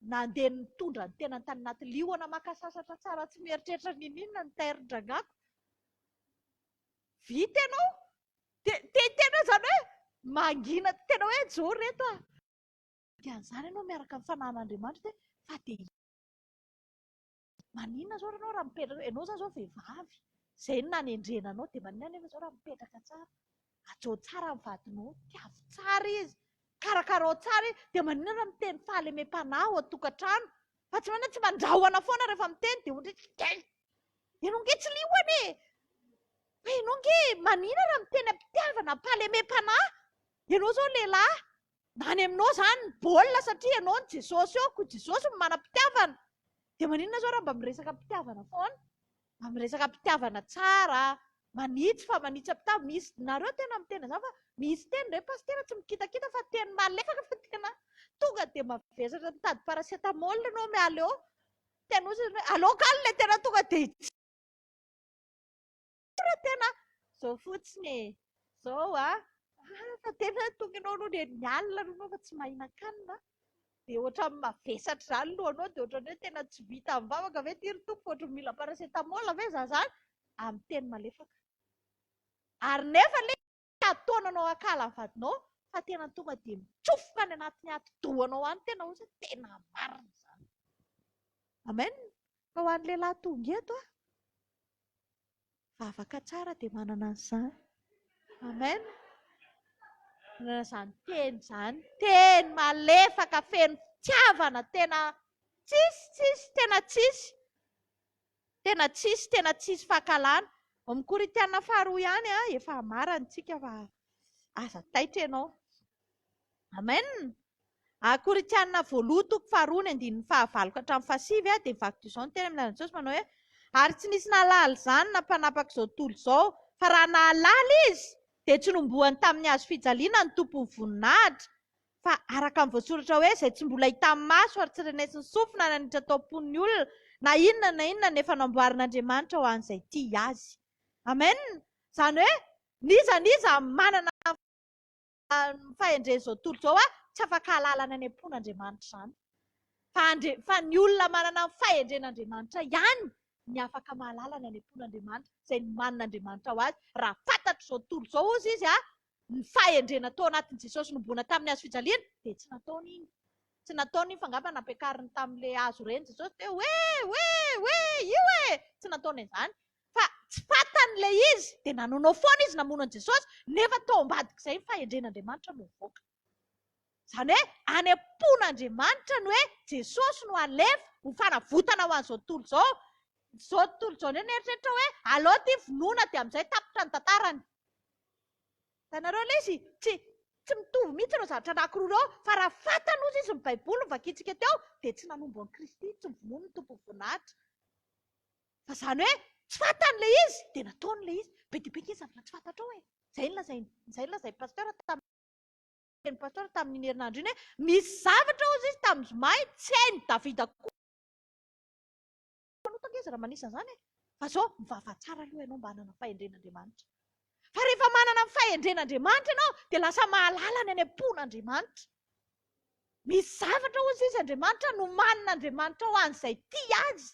nandeha nitondra ny tenany tany anaty liona maka sasatra tsara tsy mieritreritra n'inon'inona ny tairin-drangako. Vita ianao, Dia te hiteny hoe izany hoe mangina tena hoe joro reto ah. Dikan'izany ianao miaraka amin'ny fanahin'Andriamanitra dia fa dia maninona izao ianao raha mipetraka, ianao izany izao vehivavy, izay no nanendrena anao dia maninona anefa izao raha mipetraka tsara, hajao tsara ny vadinao, tiavo tsara izy, karakarao tsara izy, dia maninona raha miteny fahalemem-panahy ao an-tokantrano, fa tsy maninona tsy mandrahona foana rehefa miteny dia ohatran'ny Ianao ange tsy liona e! Fa ianao ange manina raha miteny am-pitiavana, am-pahalemem-panahy. Ianao izao lehilahy, na any aminao izany ny baolina satria ianao no Jesosy eo, koa Jesosy no manam-pitiavana. Dia maninona izao raha mba miresaka am-pitiavana foana? Mba miresaka am-pitiavana tsara, manitsy fa manitsy am-pitiavana. Misy, nareo tena miteny an'izany fa misy teny indray pasitera tsy mikitakita fa teny malefaka fa tena tonga dia mavesatra mitady paracetamol ianao miala eo. Tena ozy hoe aleo kalo le tena tonga dia hitsora tena zao fotsiny e zao a ah, fa tena tonga ianao aloha dia ny alina aloha ianao fa tsy mahinan-kanina dia ohatran'ny mavesatra izany lohanao dia ohatran'ny hoe tena tsy vita mivavaka ve ity ry tompo ohatran'ny mila paracetamol ve za zany amin'ny teny malefaka ary nefa le ataonanao akala ny vadinao fa tena tonga dia mitsofoka any anatin'ny atidohanao any tena ozy tena marina izany. Amen. Fa ho an'ny lehilahy tonga eto a, vavaka tsara dia manana an'izany. Amen. Manana izany teny izany, teny malefaka feno fitiavana tena tsisy tsisy tena tsisy. Tena tsisy, tena tsisy fankahalana. Ao amin'ny Korintiana faharoa ihany, efa hamarana isika fa aza taitra ianao. Amen. Korintiana voaloha toko faharoa ny andininy fahavalo ka hatramin'ny fahasivy dia mivaky toy izao ny teny amin'ny anaran'i Jesosy manao hoe ary tsy nisy nahalala izany na mpanapaka izao tontolo izao fa raha nahalala izy dia tsy nombohany tamin'ny hazo fijaliana ny tompon'ny voninahitra Fa araka ny voasoratra hoe, Izay tsy mbola hitan'ny maso ary tsy renesin'ny sofina na niditra tao am-pon'ny olona, na inona na inona no efa namboarin'Andriamanitra ho an'izay tia Azy. Amen! Izany hoe, n'iza n'iza manana ny fahendren'izao tontolo izao, tsy afaka hahalala ny any am-pon'Andriamanitra izany. Fa Andre, fa ny olona manana ny fahendren'Andriamanitra ihany. Ny afaka mahalala ny any am-pon'Andriamanitra, izay nomanin'Andriamanitra ho azy. Raha fantatr'izao tontolo izao hozy izy, ny fahendrena tao anatin'i Jesosy nohomboana tamin'ny hazo fijaliana, dia tsy nataony iny. Tsy nataony iny fa angamba nampiakariny tamin'ilay hazo ireny Jesosy dia hoe, hoe, hoe, io e! Tsy nataony an'izany. Fa tsy fantany ilay izy, dia nanaonao foana izy namono an'i Jesosy, nefa tao ambadik'izay ny fahendren'Andriamanitra no nivoaka. Izany hoe any am-pon'Andriamanitra ny hoe Jesosy no alefa ho fanavotana ho an'izao tontolo izao. Izao tontolo izao indray nieritreritra hoe aleo ity vonoina dia amin'izay tapitra ny tantarany. Hitanareo ilay izy? Tsy tsy mitovy mihitsy ireo zavatra anankiroa ireo fa raha fantany hozy izy ny Baiboly novakintsika teo dia tsy nanombo an'i Kristy, tsy novonoiny ny Tompon'ny voninahitra. Fa izany hoe tsy fantany ilay izy dia nataony ilay izy. Be dia be ange zavatra tsy fantatrao e. Izay no lazainy, izay no lazain'i Pasteur tamin'ny Tenin'i Pasteur tamin'iny herinandro iny hoe misy zavatra hozy izy tamin'ny zoma iny tsy hain'i Davida koa. Mpanota ange izy raha manisa an'izany e! Fa izao, mivavaha tsara aloha ianao mba hanana fahendren'Andriamanitra. Fa rehefa manana ny fahendren'Andriamanitra ianao dia lasa mahalala ny any am-pon'Andriamanitra. Misy zavatra hozy izy Andriamanitra nomanin'Andriamanitra ho an'izay tia azy.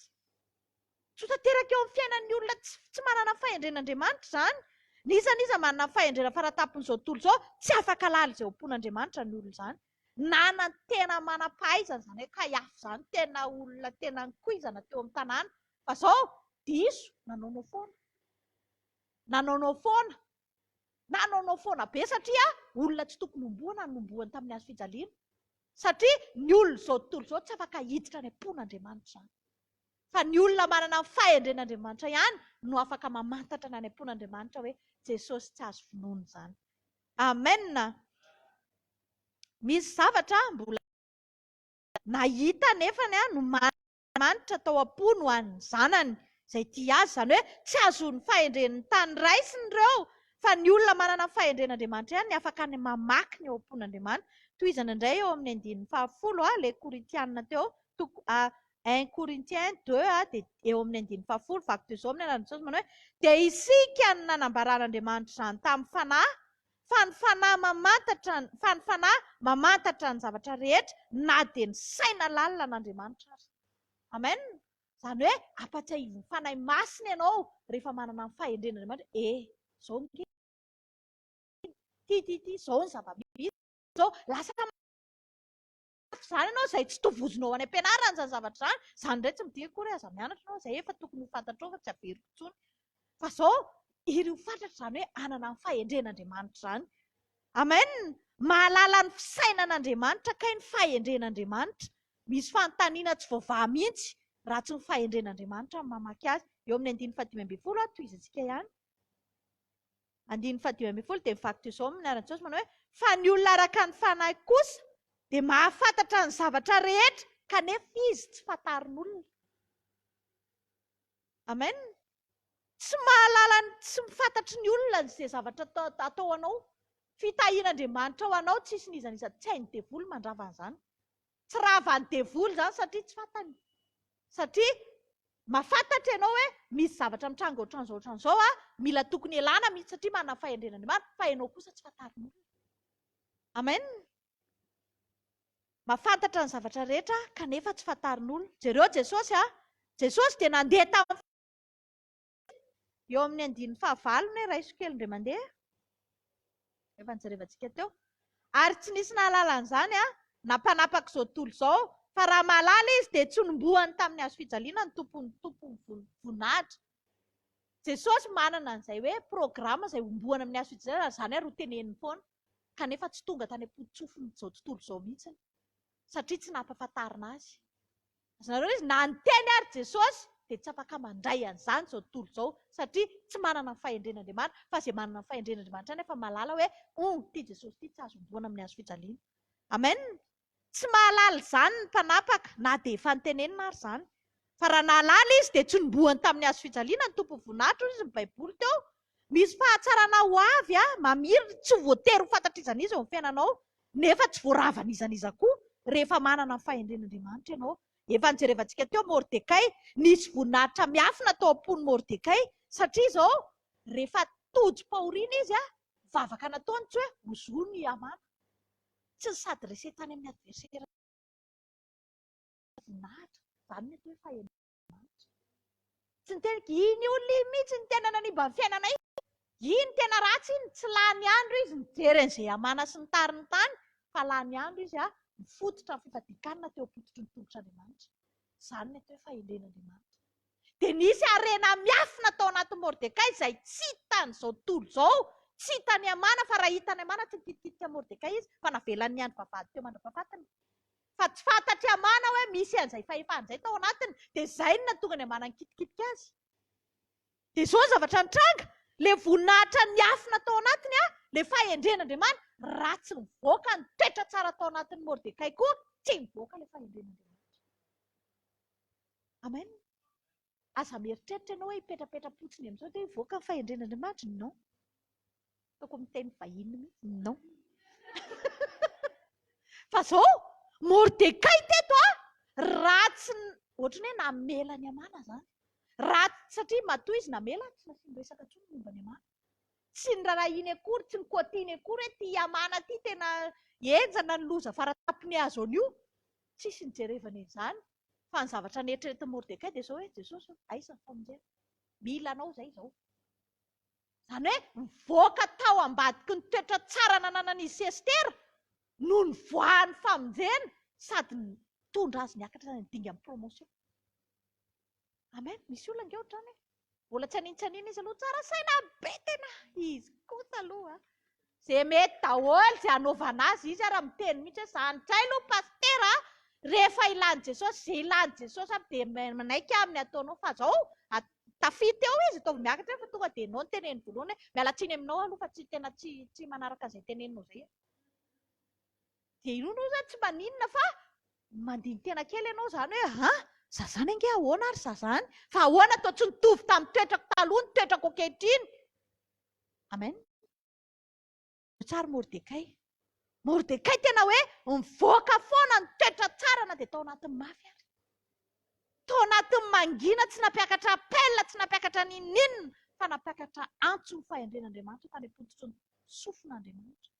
Tsy ho tanteraka eo amin'ny fiainan'ny olona tsy manana ny fahendren'Andriamanitra izany. N'iza n'iza manana ny fahendrena faratampon'izao tontolo izao, tsy afaka halala izay ao am-pon'Andriamanitra ny olona izany. Na ny tena manam-pahaizana izany hoe Kaiafa izany, tena olona tena nikoizana teo amin'ny tanàna. Fa izao, diso, nanaonao foana. Nanaonao foana. Nanaonao foana be satria olona tsy tokony homboana no nomboany tamin'ny hazo fijaliana. Satria ny olon'izao tontolo izao tsy afaka hiditra any am-pon'Andriamanitra izany. Fa ny olona manana ny fahendren'Andriamanitra ihany no afaka mamantatra ny any am-pon'Andriamanitra hoe Jesosy tsy azo vonoina izany. Amen! Misy zavatra mbola nahita nefany nomanin'Andriamanitra tao am-pony ho an'ny zanany izay tia azy. Izany hoe tsy azon'ny fahendren'ny tany raisina ireo fa ny olona manana ny fahendren'Andriamanitra ihany ny afaka ny mamaky ny ao am-pon'Andriamanitra. Tohizana indray eo amin'ny andininy fahafolo ilay Korintiana teo, toko Un Corinthiens deux dia eo amin'ny andininy fahafolo, vaky toy izao amin'ny anaran'i Jesosy manao hoe, Dia isika no nanambaran'Andriamanitra izany tamin'ny Fanahy, fa ny Fanahy mamantatra fa ny Fanahy mamantatra ny zavatra rehetra na dia ny saina lalina an'Andriamanitra aza. Amen. Izany hoe ampatsiahivin'ny Fanahy Masina ianao rehefa manana ny fahendren'Andriamanitra, eh, izao ny ity, ity, ity, izao ny zava-misy, izao lasa izany ianao izay tsy tovozonao any am-pianarana izany zavatra izany, izany indray tsy midika akory hoe aza mianatra ianao, izay efa tokony ho fantatrao fa tsy averiko intsony. Fa izao, ireo fatratra izany hoe hanana ny fahendren'Andriamanitra izany. Amen! Mahalala ny fisainan'Andriamanitra kay ny fahendren'Andriamanitra. Misy fanontaniana tsy voavaha mihitsy raha tsy ny fahendren'Andriamanitra no mamaky azy. Eo amin'ny andininy fahadimy ambin'ny folo, tohizantsika ihany. Andininy fahadimy ambin'ny folo dia mivaky toy izao amin'ny anaran'i Jesosy manao hoe, Fa ny olona araka ny fanahy kosa dia mahafantatra ny zavatra rehetra kanefa izy tsy fantarin'olona. Amen. Tsy mahalala ny tsy fantatry ny olona izay zavatra atao anao. Fitahian'Andriamanitra ho anao tsisy n'iza n'iza tsy hain'ny devoly mandrava an'izany. Tsy ravan'ny devoly izany satria tsy fantany. Satria mahafantatra ianao hoe misy zavatra mitranga ohatran'izao ohatran'izao a, mila tokony hialana mihitsy satria manana fahendrena Andriamanitra, fa ianao kosa tsy fantarin'olona. Amen. Mahafantatra ny zavatra rehetra kanefa tsy fantarin'olona. Jereo Jesosy a. Jesosy dia nandeha tamin'ny Eo amin'ny andininy fahavalo ny raiso kely indray mandeha. Efa nijerevantsika teo. Ary tsy nisy nahalala an'izany a, na mpanapaka izao tontolo izao, fa raha mahalala izy dia tsy nombohany tamin'ny hazo fijaliana ny tompon'ny tompon'ny voninahitra. Jesosy manana an'izay hoe programa izay hombohana amin'ny hazo fijaliana ary izany ary ho teneniny foana. Kanefa tsy tonga tany am-pototsofin'izao tontolo izao mihitsy satria tsy nampahafantarina azy. Azonareo izy, na niteny ary Jesosy dia tsy afaka mandray an'izany izao tontolo izao satria tsy manana ny fahendren'Andriamanitra, fa izay manana ny fahendren'Andriamanitra ihany efa mahalala hoe hum, ity Jesosy ity tsy azo homboana amin'ny hazo fijaliana. Amen! Tsy mahalala izany ny mpanapaka na dia efa notenenina ary izany. Fa raha nahalala izy dia tsy nombohany tamin'ny hazo fijaliana ny Tompon'ny voninahitra hoy izy ny Baiboly teo. Misy fahatsarana ho avy mamiratra tsy voatery ho fantatr'iza n'iza eo amin'ny fiainanao. Nefa tsy voarava n'iza n'iza koa rehefa manana ny fahendren'Andriamanitra ianao. Efa nojerevantsika teo Mordekay, nisy voninahitra miafina tao am-pon'i Mordekay, satria izao, rehefa tojom-pahoriana izy, vavaka nataony tsy hoe hozony i Hamana. Tsy ni-s'adresser tany amin'ny adversaire voninahitra. Izany ny atao hoe fahendrena. Andriamanitra. Tsy niteny iny olona iny mihitsy no tena nanimba ny fiainanay. Iny tena ratsy iny, tsy lany andro izy nijery an'izay Hamana sy ny tariny tany, fa lany andro izy nifototra amin'ny fifadian-kanina teo am-pototry ny tongotr'Andriamanitra. Izany ny atao hoe fahendren'Andriamanitra. Dia nisy harena miafina tao anatin'i Mordekay izay tsy hitan'izao tontolo izao, tsy hitan'i Hamana, fa raha hitan'i Hamana tsy nikitikitika an'i Mordekay izy, fa navelany niandry vavahady teo mandra-pahafatiny. Fa tsy fantatr'i Hamana hoe misy an'izay fahefana izay tao anatiny, dia izay no nahatonga an'i Hamana nikitikitika azy. Dia izao ny zavatra nitranga, ilay voninahitra niafina tao anatiny, ilay fahendren'Andriamanitra, raha tsy nivoaka ny toetra tsara tao anatin'i Mordekay koa, tsy nivoaka ilay fahendren'Andriamanitra. Amen. Aza mieritreritra ianao hoe hipetrapetra-potsiny amin'izao dia hivoaka ny fahendren'Andriamanitra. Non. Ataoko miteny vahiny mihitsy. Non. Fa zao, Mordekay teto a, raha tsy, ohatran'ny hoe namela an'i Hamana izany. Raha, satria matoa izy namela, tsy nasiany resaka intsony momba an'i Hamana. Tsy nirarahiany akory, tsy nikoatiany akory hoe ity Hamana ity tena henjana ny loza faratampony azo an'io. Tsisy nijerevany an'izany. Fa ny zavatra neritreretin'i Mordekay dia izao hoe, Jesosy ô, aiza ny famonjena? Mila anao izay izao. Izany hoe nivoaka tao ambadiky ny toetra tsara nananan'izy sy Estera no nivoahan'ny famonjena sady nitondra azy niakatra tany amin'ny dingan'ny promotion. Amen. Misy olona ange ohatr'izany e. Mbola tsy haninona tsy haninona izy aloha tsara saina be tena. Izy kosa aloha. Ze mety daholo ze hanaovana azy, izy ara miteny mihitsy hoe za ndray aloha pasitera a, rehefa ilan'i Jesosy, ze ilan'i Jesosy aby dia manaiky aho amin'ny ataonao fa zao tafita eo izy ataovy miakatra eo fa tonga dia enao no teneniny voalohany hoe miala tsiny aminao aho aloha fa tsy tena tsy tsy manaraka izay teneninao zay aho. Dia inoa aloha zany tsy maninona fa mandini-tena kely ianao zany hoe an, za zany ange ahoana ary za zany, fa ahoana toa tsy nitovy tamin'ny toetrako taloha ny toetrako ankehitriny. Amen. Tsara Mordekay. Mordekay tena hoe mivoaka foana ny toetra tsara na dia tao anatin'ny mafy ary. Tao anatin'ny mangina tsy nampiakatra appel, tsy nampiakatra n'inon'inona fa nampiakatra antso ny fahendren'Andriamanitra tany am-pototry ny sofin'Andriamanitra.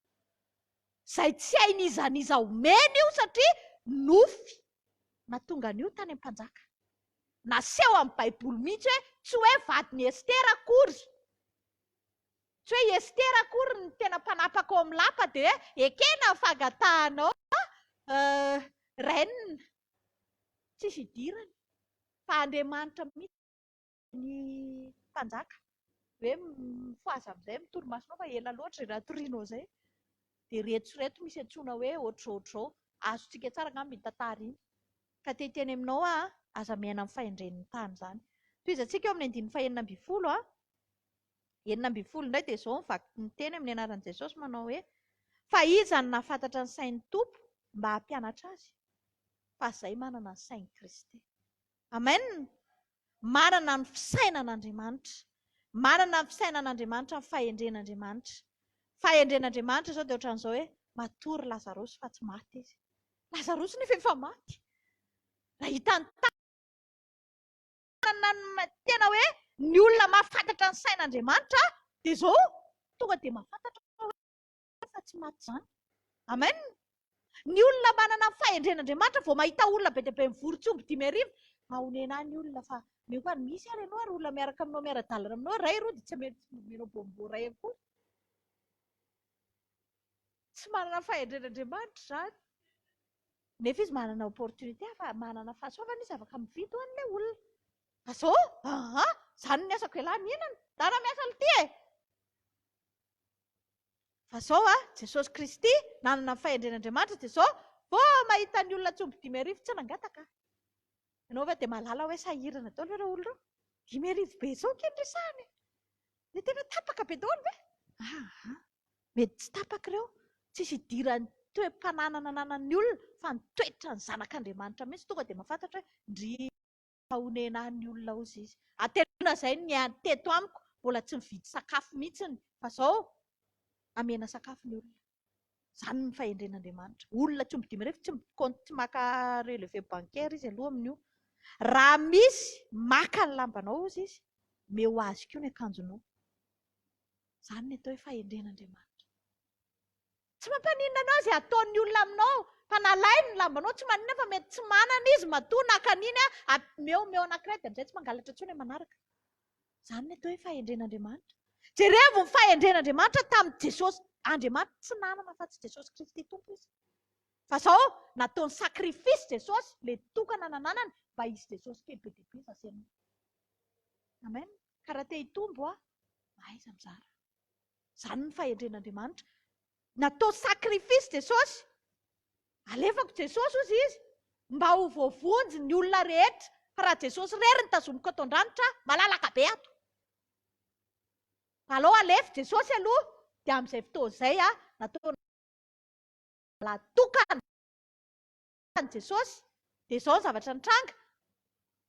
Izay tsy hain'iza n'iza omena io satria nofy nahatonga an'io tany amin'ny mpanjaka. Naseho amin'ny Baiboly mihitsy hoe tsy hoe vadin'i Estera akory. Tsy hoe i Estera akory no tena mpanapaka ao amin'ny lapa dia hoe ekena ny fangatahanao reine. Tsisy idirany fa Andriamanitra mihitsy ny mpanjaka hoe mifohaza amin'izay ny torimasonao fa ela loatra izay natorianao izay. Dia ireto sy ireto misy antsoina hoe ohatr'izao ohatr'izao. Azontsika tsara angamba iny tantara iny. Ka te hiteny aminao aho, aza miaina amin'ny fahendren'ny tany izany. Tohizantsika eo amin'ny andininy fahenina ambin'ny folo. 16 indray dia izao ny vaky ny teny amin'ny anaran'i Jesosy manao hoe, Fa iza no nahafantatra ny sain'ny Tompo mba hampianatra azy? Fa izay manana ny sain'i Kristy. Amen! Manana ny fisainan'Andriamanitra. Manana ny fisainan'Andriamanitra ny fahendren'Andriamanitra. Fahendren'Andriamanitra izao dia ohatran'izao hoe, matory Lazarosy fa tsy maty izy. Lazarosy nefa efa maty. Nahita ny Manana ny tena hoe ny olona mahafantatra ny sain'Andriamanitra dia izao tonga dia mahafantatra hoe fa tsy maty izany. Amen. Ny olona manana ny fahendren'Andriamanitra vao mahita olona be dia be mivory tsy omby 5000, mahonena ny olona fa meo ary misy ary ianao ary olona miaraka aminao miara-dalana aminao iray roa dia tsy omenao bonbon iray akory. Tsy manana fahendren'Andriamanitra izany. Nefa izy manana opportunité afa manana fahasoavana izy afaka mividy ho an'ilay olona. Fa zao, aa, zany ny asako ialahy mihinana, ndana miasa lty e! Fa zao a, Jesosy Kristy nanana ny fahendren'Andriamanitra dia zao, vao mahita ny olona tsy omby 5000 tsy nangataka. Ianao ve dia mahalala hoe sahirana daholo ve ireo olona ireo? 5000 be zao ange no resahana e! Dia tena tapaka be daholo ve? Aa. Mety tsy tapaka ireo, tsisy idiran'ny toe-pananana ananan'ny olona fa ny toetran'ny zanak'Andriamanitra mihitsy tonga dia mahafantatra hoe ndry honena ahy ny olona hozy izy. Hateloana izay ny teto amiko mbola tsy nividy sakafo mihitsiny fa izao amena sakafo ny olona. Izany ny fahendren'Andriamanitra. Olona tsy omby 5000 tsy mi-compte tsy maka relevé bancaire izy aloha amin'io. Raha misy maka ny lambanao hozy izy, omeo azy koa ny akanjonao. Izany ny atao hoe fahendren'Andriamanitra. Tsy mampaninona anao izay ataon'ny olona aminao. Fa nalainy ny lambanao tsy maninona fa mety tsy manana izy matoa naka an'iny a, omeo omeo anankiray dia amin'izay tsy mangalatra intsony amin'ny manaraka. Izany ny atao hoe fahendren'Andriamanitra. Jerevo ny fahendren'Andriamanitra tamin'i Jesosy. Andriamanitra tsy nanana afa-tsy Jesosy Kristy Tompo izy. Fa zao nataony sacrifice Jesosy, le tokana nananany mba hisy Jesosy kely be dia be za sy ianao. Amen. Ka raha te hitombo aho, mahaiza mizara. Izany ny fahendren'Andriamanitra. Natao sacrifice Jesosy. Alefako Jesosy hozy izy mba ho voavonjy ny olona rehetra. Fa raha Jesosy irery no tazomiko ato an-dranitra, malalaka be ato. Alao alefa Jesosy aloha dia amin'izay fotoana izay natao tokana an'i Jesosy dia izao ny zavatra nitranga,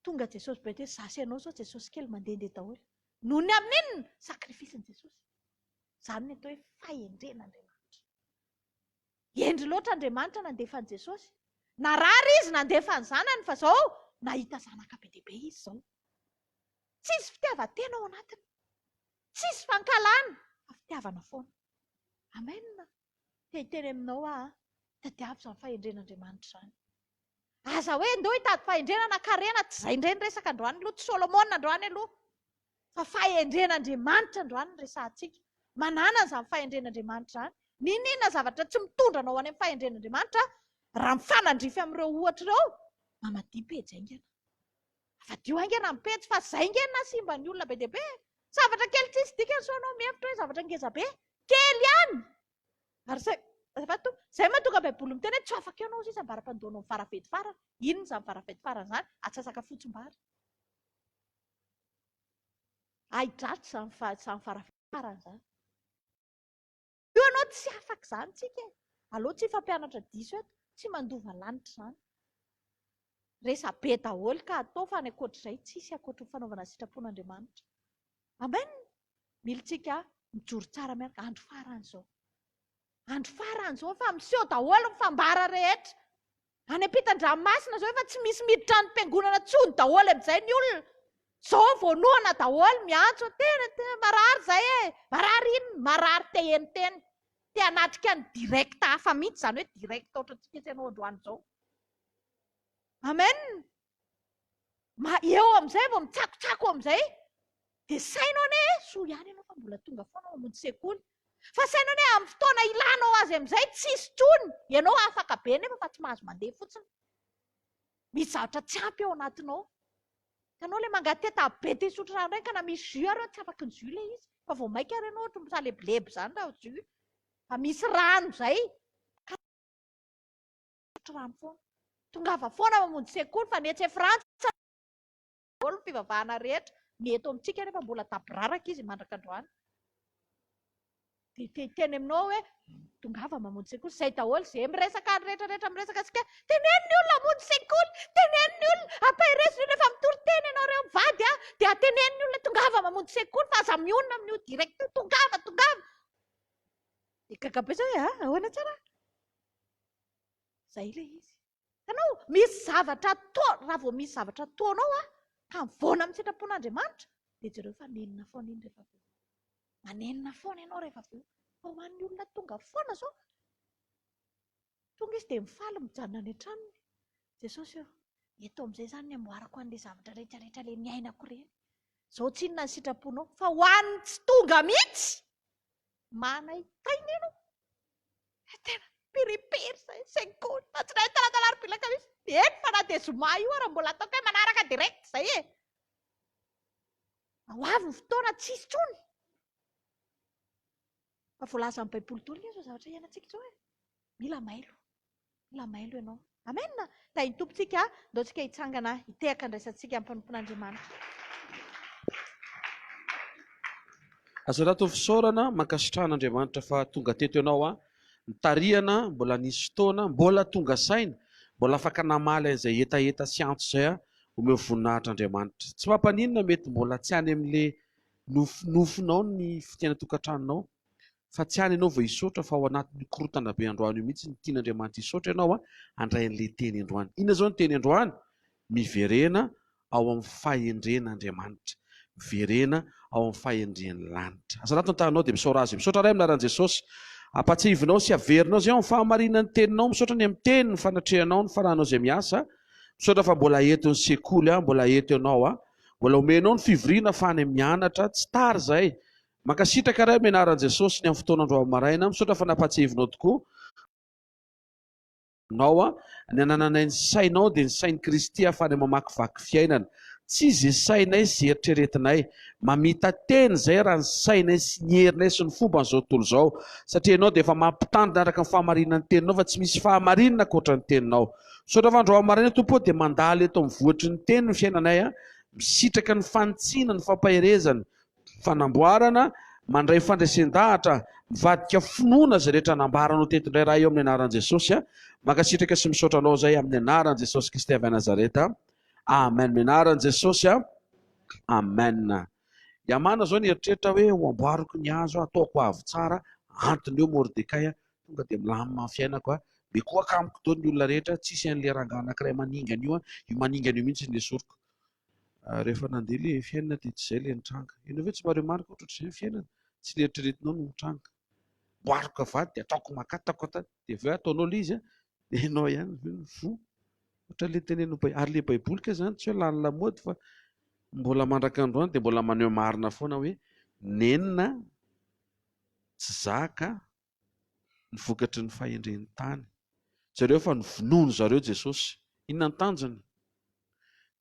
tonga Jesosy be dia za sy ianao izao Jesosy kely mandehandeha daholo. Noho ny amin'inona? Sacrifice-n'i Jesosy. Izany ny atao hoe fahendren'Andriamanitra. Hendry loatra Andriamanitra nandefa an'i Jesosy. Narary izy nandefa ny zanany fa izao nahita zanaka be dia be izy izao. Tsisy fitiavan-tena ao anatiny. Tsisy fankahalana fa fitiavana foana. Amen. Te hiteny aminao aho an, tadiavo izany fahendren'Andriamanitra izany. Aza hoe ndao hitady fahendrena na karena, tsy izay indray ny resaka androany aloha, tsy Solomona androany aloha. Fa fahendren'Andriamanitra androany no resahantsika. Manana an'izany fahendren'Andriamanitra izany. N'inon'inona zavatra tsy mitondra anao any amin'ny fahendren'Andriamanitra, raha mifanandrify amin'ireo ohatra ireo, mamadia pejy haingana. Avadio haingana ny pejy fa izay ange no nahasimba ny olona be dia be e. Zavatra kely tsisy dikany sao ianao mihevitra hoe zavatra ngeza be. Kely ihany! Ary izay, azafady tompoko, izay mahatonga baiboly miteny hoe tsy afaka eo ianao sisa ambara-pandoanao ny faravety farany. Inona izany faravety farany izany? Atsasaka fotsim-bary. Ahi-dratsy izany izany faravety farany izany. Io ianao tsy afaka izany tsika e. Aleo tsy hifampianatra diso eto. Tsy mandova lanitra izany. Resa-be daholo ka atao fa ny ankoatr'izay tsisy ankoatry ny fanaovana ny sitrapon'Andriamanitra. Amen! Mila tsika mijoro tsara miaraka. Andro farany izao. Andro farany izao fa miseho daholo ny fambara rehetra. Any ampitan-dranomasina izao efa tsy misy miditra any am-piangonana intsony daholo amin'izay ny olona. Izao vao noana daholo miantso tena tena marary izay e! Marary inona? Marary te heno teny. Te hanatrika ny direct hafa mihitsy izany hoe direct ohatrantsika etsy ianao androany izao. Amen! Ma eo amin'izay vao mitsakotsako amin'izay dia saino anie e, soa ihany ianao fa mbola tonga foana mamonjy sekoly. Fa saino anie amin'ny fotoana ilanao azy amin'izay tsisy intsony, ianao afaka be nefa fa tsy mahazo mandeha fotsiny. Misy zavatra tsy ampy ao anatinao. Hitanao ilay mangateta be te hisotro rano ireny ka na misy jus ary tsy afaky ny jus ilay izy. Fa vao mainka ary ianao ohatry ny misalebolebo izany raha jus. Fa misy rano izay. Ka misotro rano foana. Tongava foana mamonjy sekoly fa ny etsy Frantsa daholo ny fivavahana rehetra. Ny eto amintsika nefa mbola taboraraka izy mandraka androany. Dia te hiteny aminao hoe tongava mamonjy sekoly. Izay daholo izay miresaka ny rehetra rehetra miresaka antsika. Teneno ny olona hamonjy sekoly. Teneno ny olona. Ampaherezo ny olona efa mitory teny ianareo mivady a. Dia teneno ny olona tongava mamonjy sekoly fa aza mionona amin'io direct io. Tongava, tongava. Dia gaga be zao hoe a ahoana tsara? Izay ilay izy. Hitanao, misy zavatra atao, raha vao misy zavatra ataonao a, ka mivaona amin'ny sitrapon'Andriamanitra, dia jereo fa nenina foana iny rehefa avy eo. Manenina foana ianao rehefa avy eo. Fa ho an'ny olona tonga foana izao, tonga izy dia mifaly mijanona any an-tranony. Jesosy ô, eto amin'izay izany ny amboarako an'ilay zavatra rehetra rehetra ilay niainako ireny. Izao tsinona ny sitraponao. Fa ho an'ny tsy tonga mihitsy, manaintaina ianao. Tena piripiry izay, sekoly, alatsinainy, talata, alarobia, alakamisy. Eny fa na dia zoma io ara mbola ataoko hoe manaraka direct izay e. Ho avy ny fotoana tsy hisy intsony. Fa voalazan'ny Baiboly daholo anie izao zavatra iainantsika izao e. Mila mailo. Mila mailo ianao. Amen. Tahin'ny Tompo tsika, ndao tsika hitsangana hitehaka andraisantsika amin'ny mpanompon'Andriamanitra. Azo atao fisaorana, mankasitrahana Andriamanitra fa tonga teto ianao an. Nitarihana, mbola nisy fotoana, mbola tonga saina, mbola afaka namaly an'izay hetaheta sy antso izay an. Omeo voninahitra Andriamanitra. Tsy mampaninona mety mbola tsy any amin'le nofinofinao ny fiainan-tokantranonao fa tsy any ianao vao hisaotra fa ao anatin'io korontana be androany io mihitsy no tian'Andriamanitra hisaotra ianao an, handray an'ilay teny androany. Inona izao ny teny androany? Miverena ao amin'ny fahendren'Andriamanitra. Miverena ao amin'ny fahendren'ny lanitra. Aza anaty ny tananao dia misaora Azy. Misaotra Ray amin'ny anaran'i Jesosy. Ampatsiahivinao sy averinao izay ao amin'ny fahamarinan'ny teninao. Misaotra ny amin'ny teny, ny fanatrehanao, ny fanahinao izay miasa. Misaotra fa mbola eto ny sekoly, mbola eto ianao. Mbola omenao ny fivoriana fa any mianatra. Tsy tara izay. Mankasitraka Ray amin'ny anaran'i Jesosy ny amin'ny fotoana androany maraina. Misaotra fa nampatsiahivinao tokoa. Nao a, ny anananay ny sainao dia ny sain'i Kristy ahafahana mamakivaky fiainana. Tsy izay sainay sy eritreretinay. Mamita tena izay raha ny sainay sy ny herinay sy ny fomban'izao tontolo izao. Satria Ianao dia efa mampitandrina araka ny fahamarinan'ny teninao fa tsy misy fahamarinana ankoatra ny teninao. Misaotra fa androany maraina Tompo ô dia mandalo eto amin'ny vohitry ny teny ny fiainanay a, misitraka ny fanitsiana, ny fampaherezana, Fanamboarana, mandray fandresen-dahatra, mivadika finoana izay rehetra nambaranao teto indray Ray eo amin'ny anaran'i Jesosy a. Mankasitraka sy misaotra anao izay amin'ny anaran'i Jesosy Kristy avy any Nazareta. Amen. Amin'ny anaran'i Jesosy a. Amen. I Hamana izao nieritreritra hoe ho amboariko ny hazo, ataoko avo tsara, antony eo Mordekay a, tonga dia milamina ny fiainako a. Mikohaka amiko daholo ny olona rehetra, tsisy an'ilay rangahy anankiray maningana io a, io maningana io mihitsy no esoriko. Rehefa nandeha ilay fiainana dia tsy izay ilay nitranga. Ianao ve tsy mba remarque ohatrohatr'izay ny fiainana? Tsy ilay eritreretinao no mitranga. Amboariko vady dia ataoko maka, ataoko atao. Dia avy eo ataonao ilay izy dia ianao ihany avy eo no voa. Ohatran'ilay tenenin'ny Baiboly. Ary ilay Baiboly kay izany tsy hoe lany lamaody fa mbola mandraka androany dia mbola maneho marina foana hoe nenina tsy zaka ny vokatry ny fahendren'ny tany. Jereo fa novonoin zareo Jesosy. Inona ny tanjony?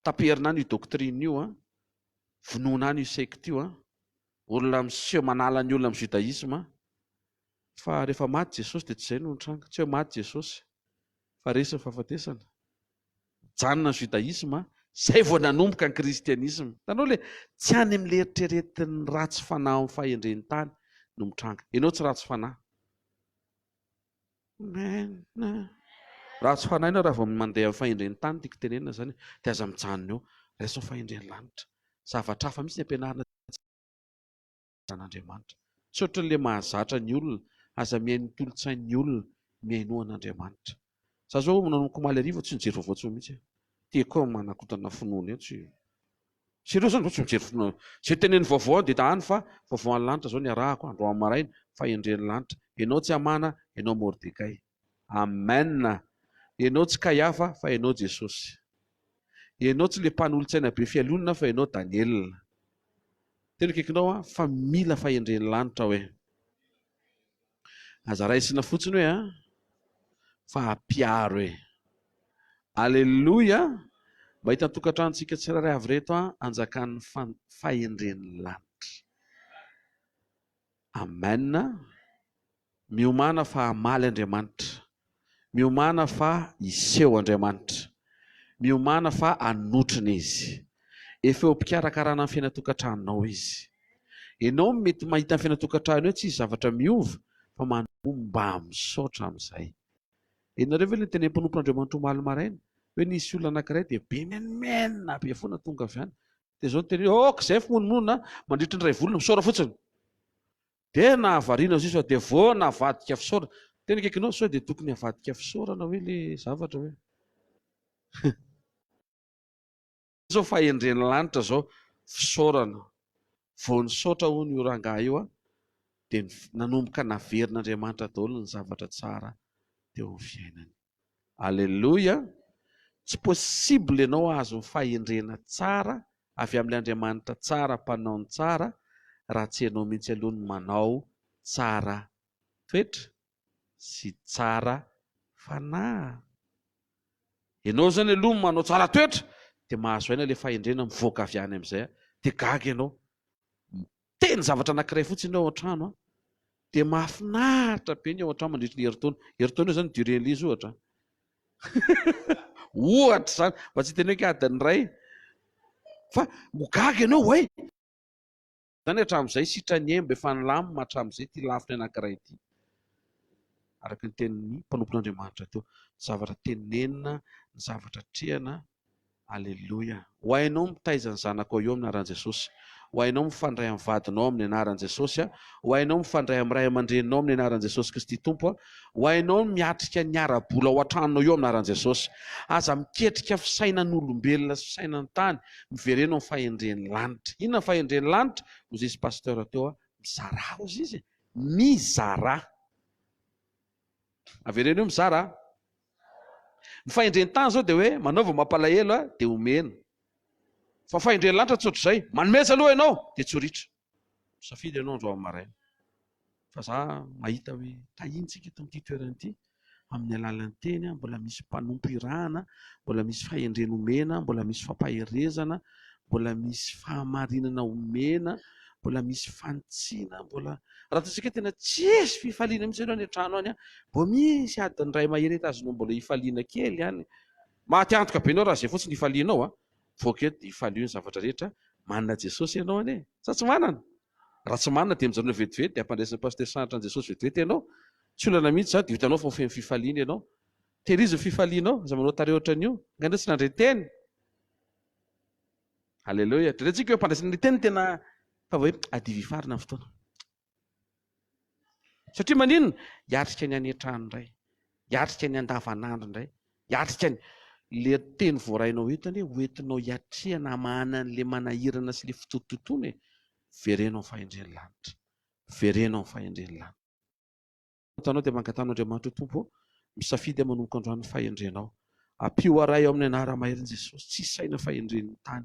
Taperina any io doctrine io an, vonoina any io secte io an, olona miseho manala ny olona amin'ny judaisme. Fa rehefa maty Jesosy dia tsy izay no nitranga. Tsy hoe maty Jesosy fa resy ny fahafatesana. Nijanona ny judaisme, zay vao nanomboka ny kristianisme. Hitanao le tsy any amin'le eritreretin'ny ratsy fanahy amin'ny fahendren'ny tany no mitranga. Ianao tsy ratsy fanahy. Amen. Ratsy fanahy ianao raha vao mandeha amin'ny fahendren'ny tany tiako tenenina zany dia aza mijanona eo. Raiso ny fahendren'ny lanitra. Zavatra hafa mihitsy ny ampianarina. Zan'Andriamanitra. Tsy ohatran'ilay mahazatra ny olona, aza mihaino ny tolo-tsain'ny olona, mihainoa an'Andriamanitra. Za zao nanomboka omaly hariva tsy nijery vaovao intsony mihitsy aho. Tiako aho manakotana finoana eo tsy. Serieux zany zao tsy mijery finoana. Zay tenen'ny vaovao any dia any fa vaovao any lanitra zao ny arahako androany maraina fa endren'ny lanitra. Ianao tsy Hamana, ianao Mordekay. Amen. Ianao tsy Kaiafa fa ianao Jesosy. Ianao tsy le mpanolotsaina be fialonana fa ianao Daniela. Tena akaikinao aho fa mila fahendren'ny lanitra hoe. Aza raisina fotsiny hoe an, fa ampiaro e. Aleloia! Mahita ny tokantranontsika tsirairay avy ireto aho anjakan'ny fahendren'ny lanitra. Amen. Miomàna fa hamaly Andriamanitra. Miomàna fa hiseho Andriamanitra. Miomàna fa hanotrona Izy. Efa eo am-pikarakarana ny fiainan-tokantranonao Izy. Ianao mety mahita ny fiainan-tokantranonao tsy hisy zavatra miova fa mba misaotra amin'izay. Ianareo ve ilay niteny mpanompon'Andriamanitra omaly maraina hoe nisy olona anankiray dia be menomenona be foana tonga avy any. Dia izao niteny hoe ok izay fimonomonona mandritra ny iray volana misaora fotsiny. Dia nahavariana izy io sao dia vao navadika fisaorana. Tena akaikinao sao dia tokony havadika fisaorana hoe le zavatra hoe. Zao fahendren'ny lanitra zao fisaorana. Vao nisaotra hono io rangahy io dia nanomboka naverin'Andriamanitra daholo ny zavatra tsara teo amin'ny fiainany. Aleloia! Tsy possible ianao hahazo ny fahendrena tsara avy amin'ilay Andriamanitra tsara mpanao ny tsara raha tsy ianao mihitsy aloha no manao tsara toetra sy tsara fanahy. Ianao izany aloha no manao tsara toetra dia mahazo aina ilay fahendrena mivoaka avy any amin'izay dia gaga ianao. Miteny zavatra anankiray fotsiny ianao ao an-trano an, dia mahafinaritra be ny ao an-trano mandritry ny herintaona. Herintaona eo izany ny durée an'ilay izy ohatra an. Ohatra izany, mba tsy hiteny hoe ka adiny iray. Fa ho gaga ianao hoe. Izany hatramin'izay sitrany emba efa nilamina hatramin'izay ity lafiny anankiray ity. Araka ny tenin'ny mpanompon'Andriamanitra teo. Ny zavatra tenenina, ny zavatra atrehina Aleloia. Ho hainao mitaiza ny zanakao io amin'ny anaran'i Jesosy. Ho hainao mifandray amin'ny vadinao amin'ny anaran'i Jesosy. Ho hainao mifandray amin'ny ray aman-dreninao amin'ny anaran'i Jesosy Kristy Tompo. Ho hainao miatrika ny ara-bola ao an-tranonao io amin'ny anaran'i Jesosy. Aza miketrika fisainan'olombelona sy fisainan'ny tany. Mivereno amin'ny fahendren'ny lanitra. Inona ny fahendren'ny lanitra? Hoy izy Pasteur teo, mizarà hozy izy e. Mizarà. Avereno io mizara a. Ny fahendren-tany izao dia hoe manaova mampalahelo a dia omena. Fa fahendren'ny lanitra tsy ohatr'izay. Manomeza aloha ianao dia tsy ho ritra. Misafidy ianao androany maraina. Fa za mahita hoe tahintsika eto amin'ity toerana ity amin'ny alalan'ny teny, mbola misy mpanompo irahana, mbola misy fahendrena omena, mbola misy fampaherezana, mbola misy fahamarinana omena, mbola misy fanitsiana, mbola raha ataontsika hoe tena tsisy fifaliana mihitsy ianao any an-trano any, mbo misy adiny iray mahery eto azonao mbola hifaliana kely any. Maty antoka be ianao raha izay fotsiny hifalianao a! Mivoaka eto dia hifalio ny zavatra rehetra, manana Jesosy ianao anie! Sa tsy manana? Raha tsy manana dia mijanona vetivety dia ampandraisin'ny Pasteur Sanatra an'i Jesosy vetivety ianao. Tsy olana mihitsy izany dia ho hitanao fa ho feno fifaliana ianao. Tehirizo ny fifalianao, aza manao tarehy ohatran'io. Nga ndray tsy nandre teny? Alléluia. Indraindray tsika eo ampandraisana ny teny tena fa hoe adivy hifarana ny fotoana. Satria maninona? Hiatrika ny any an-trano indray, hiatrika ny andavanandro indray, hiatrika ny le teny voarainao eto anie hoentinao hiatrehana hamahana an'le manahirana sy le fitotototoana e. Vereno amin'ny fahendren'ny lanitra. Vereno amin'ny fahendren'ny lanitra. Hitanao dia mangataha an'Andriamanitra Tompo ô, misafidy aho manomboka androany ny fahendrenao. Ampio ahy Ray ao amin'ny anara-maherin'i Jesosy, tsy hisaina fahendren'ny tany.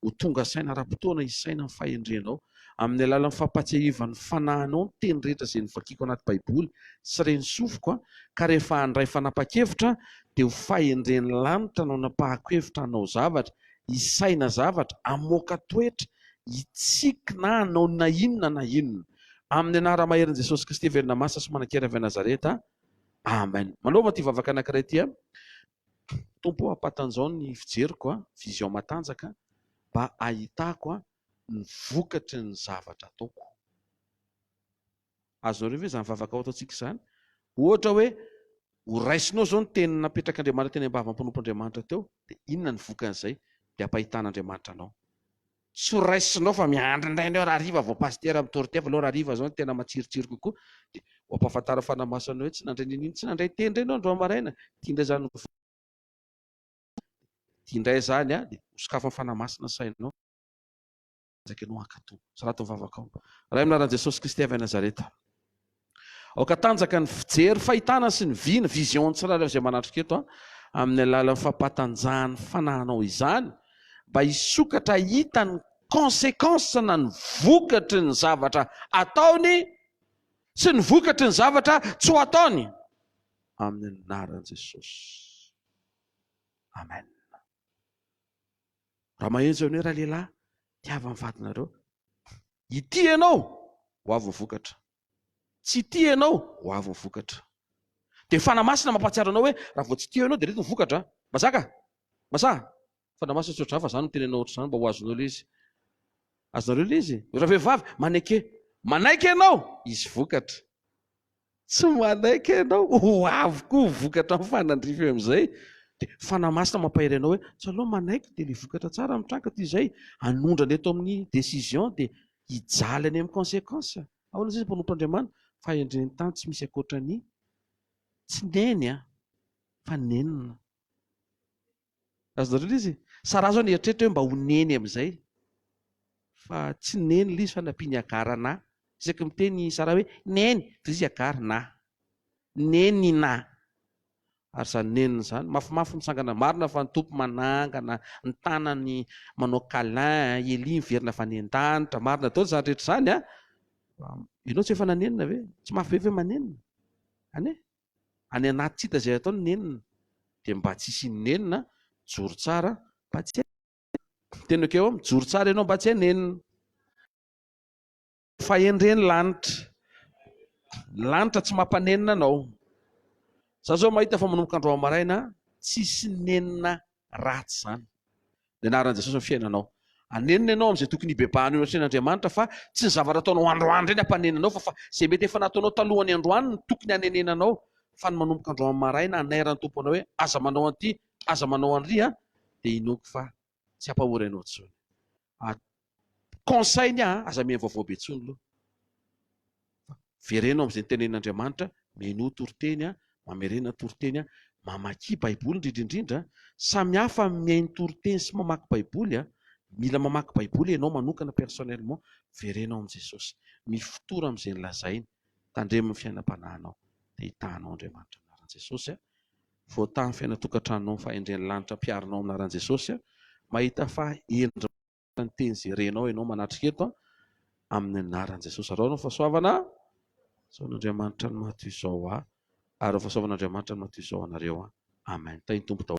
Ho tonga saina ara-potoana hisaina ny fahendrenao, amin'ny alalan'ny fampatsiahivan'ny Fanahinao ny teny rehetra izay novakiako anaty Baiboly sy ren'ny sofiko, ka rehefa handray fanapa-kevitra dia ho fahendren'ny lanitra no hanapahako hevitra hanao zavatra, hisaina zavatra, hamoaka toetra, hitsiky na hanao na inona na inona. Amin'ny anara-maherin'i Jesosy Kristy velona masina sy manan-kery avy any Nazareta. Amen. Manaova ity vavaka anankiray ity a. Tompo ô, ampatanjao ny fijeriko a, vision matanjaka, mba hahitako a, ny vokatry ny zavatra ataoko. Azonareo ve izany vavaka ho ataontsika izany? Ohatra hoe, ho raisinao izao ny teny napetrak'Andriamanitra teny am-bavan'ny mpanompon'Andriamanitra teo, dia inona ny vokan'izay? Dia ampahitan'Andriamanitra anao. Tsy ho raisinao fa miandry indray indray rahariva vao pasitera mitory teny fa aleo rahariva izao no tena matsirotsiro kokoa. Dia ho ampahafantarin'ny Fanahy Masina anao hoe tsy nandray n'inon'inona, tsy nandray teny indray ianao androany maraina, ity indray izany ity indray izany dia ho sokafan'ny Fanahy Masina ny sainao. Ezaka ianao hankatò. Soraty ny vavakao. Ray amin'ny anaran'i Jesosy Kristy avy any Nazareta. Aoka tanjaka ny fijery, fahitana sy ny vina, vision ny tsirairay izay manatrika eto amin'ny alalan'ny fampatanjahan'ny fanahinao izany mba hisokatra hahita ny conséquence na ny vokatry ny zavatra ataony sy ny vokatry ny zavatra tsy ho ataony amin'ny anaran'i Jesosy. Amen. Raha mahenjy anie ralehilahy, tiava ny vadinareo. Ity ianao, ho avy ny vokatra. Tsy ity ianao, ho avy ny vokatra. Dia Fanahy Masina mampahatsiaro anao hoe raha vao tsy tia ianao dia ireto ny vokatra. Mazaka? Masaha? Fanahy Masina tsy ohatr'izany fa za no miteny anao ohatr'izany mba ho azonao ilay izy. Azonareo ilay izy? Ravehivavy, maneke. Manaiky ianao, hisy vokatra. Tsy manaiky ianao, ho avy koa vokatra mifanandrify amin'izay. Dia Fanahy Masina mampahery anao hoe, tsy aleo manaiky dia ilay vokatra tsara mitranga toy izay hanondrana eto amin'ny décision dia hijaly any amin'ny conséquence. Ahoana izay mpanompon'Andriamanitra? Fahendren'ny tany tsy misy ankoatra ny tsy neny an, fa nenina. Azonareo ilay izy? Sarah zao nieritreritra hoe mba ho neny amin'izay. Fa tsy neny ilay izy fa nampian'i Hagara na. Isaky miteny i Sarah hoe neny, dia izy Hagara na. Neny na. Ary izany nenina izany, mafimafy mitsangana. Marina fa ny Tompo manangana ny tanany manao câlin, Elia miverina avy any an-danitra. Marina daholo izany rehetra izany an. Ianao tsy efa nanenina ve? Tsy mafy be ve manenina? Any e? Any anaty tsy hita izay atao ny nenina. Dia mba tsy hisian'ny nenina, mijoro tsara mba tsy Teny akeo, mijoro tsara ianao mba tsy hanenina. Fahendren'ny lanitra. Ny lanitra tsy mampanenina anao. Za zao mahita fa manomboka androany maraina tsisy nenina ratsy zany. Ny anaran'i Jesosy ny fiainanao. Hanenina ianao amin'izay tokony hibebahanao eo anatrehan'Andriamanitra fa tsy ny zavatra ataonao androany ireny hampanenina anao fa fa izay mety efa nataonao talohan'ny androany no tokony hanenenanao fa ny manomboka androany maraina hanairan'ny Tompo anao hoe aza manao an'ity, aza manao an'ry an, dia inoako fa tsy hampahory anao intsony. Conseil ny ahy, aza mihaino vaovao be intsony aloha. Vereno amin'izay notenenin'Andriamanitra, mihainoa toriteny, mamerena toriteny, mamakia Baiboly indrindra indrindra. Samy hafa ny mihaino toriteny sy mamaky Baiboly. Mila mamaky Baiboly ianao manokana personnellement. Vereno ao amin'i Jesosy. Mifotora amin'izay nolazainy. Tandremo ny fiainam-panahinao. Dia hitahanao Andriamanitra. anaran'i Jesosy a. Voatahy ny fiainan-tokantranonao ny fahendren'ny lanitra ampiharinao amin'ny anaran'i Jesosy a. Mahita fahendrena ny teny izay renao ianao manatrika eto a, amin'ny anaran'i Jesosy. Arao ny fahasoavana, Saon'Andriamanitra ny maha toy izao ahy, ary ny fahasoavan'Andriamanitra ny maha toy izao anareo a. Amen. Tahin'ny Tompo daholo.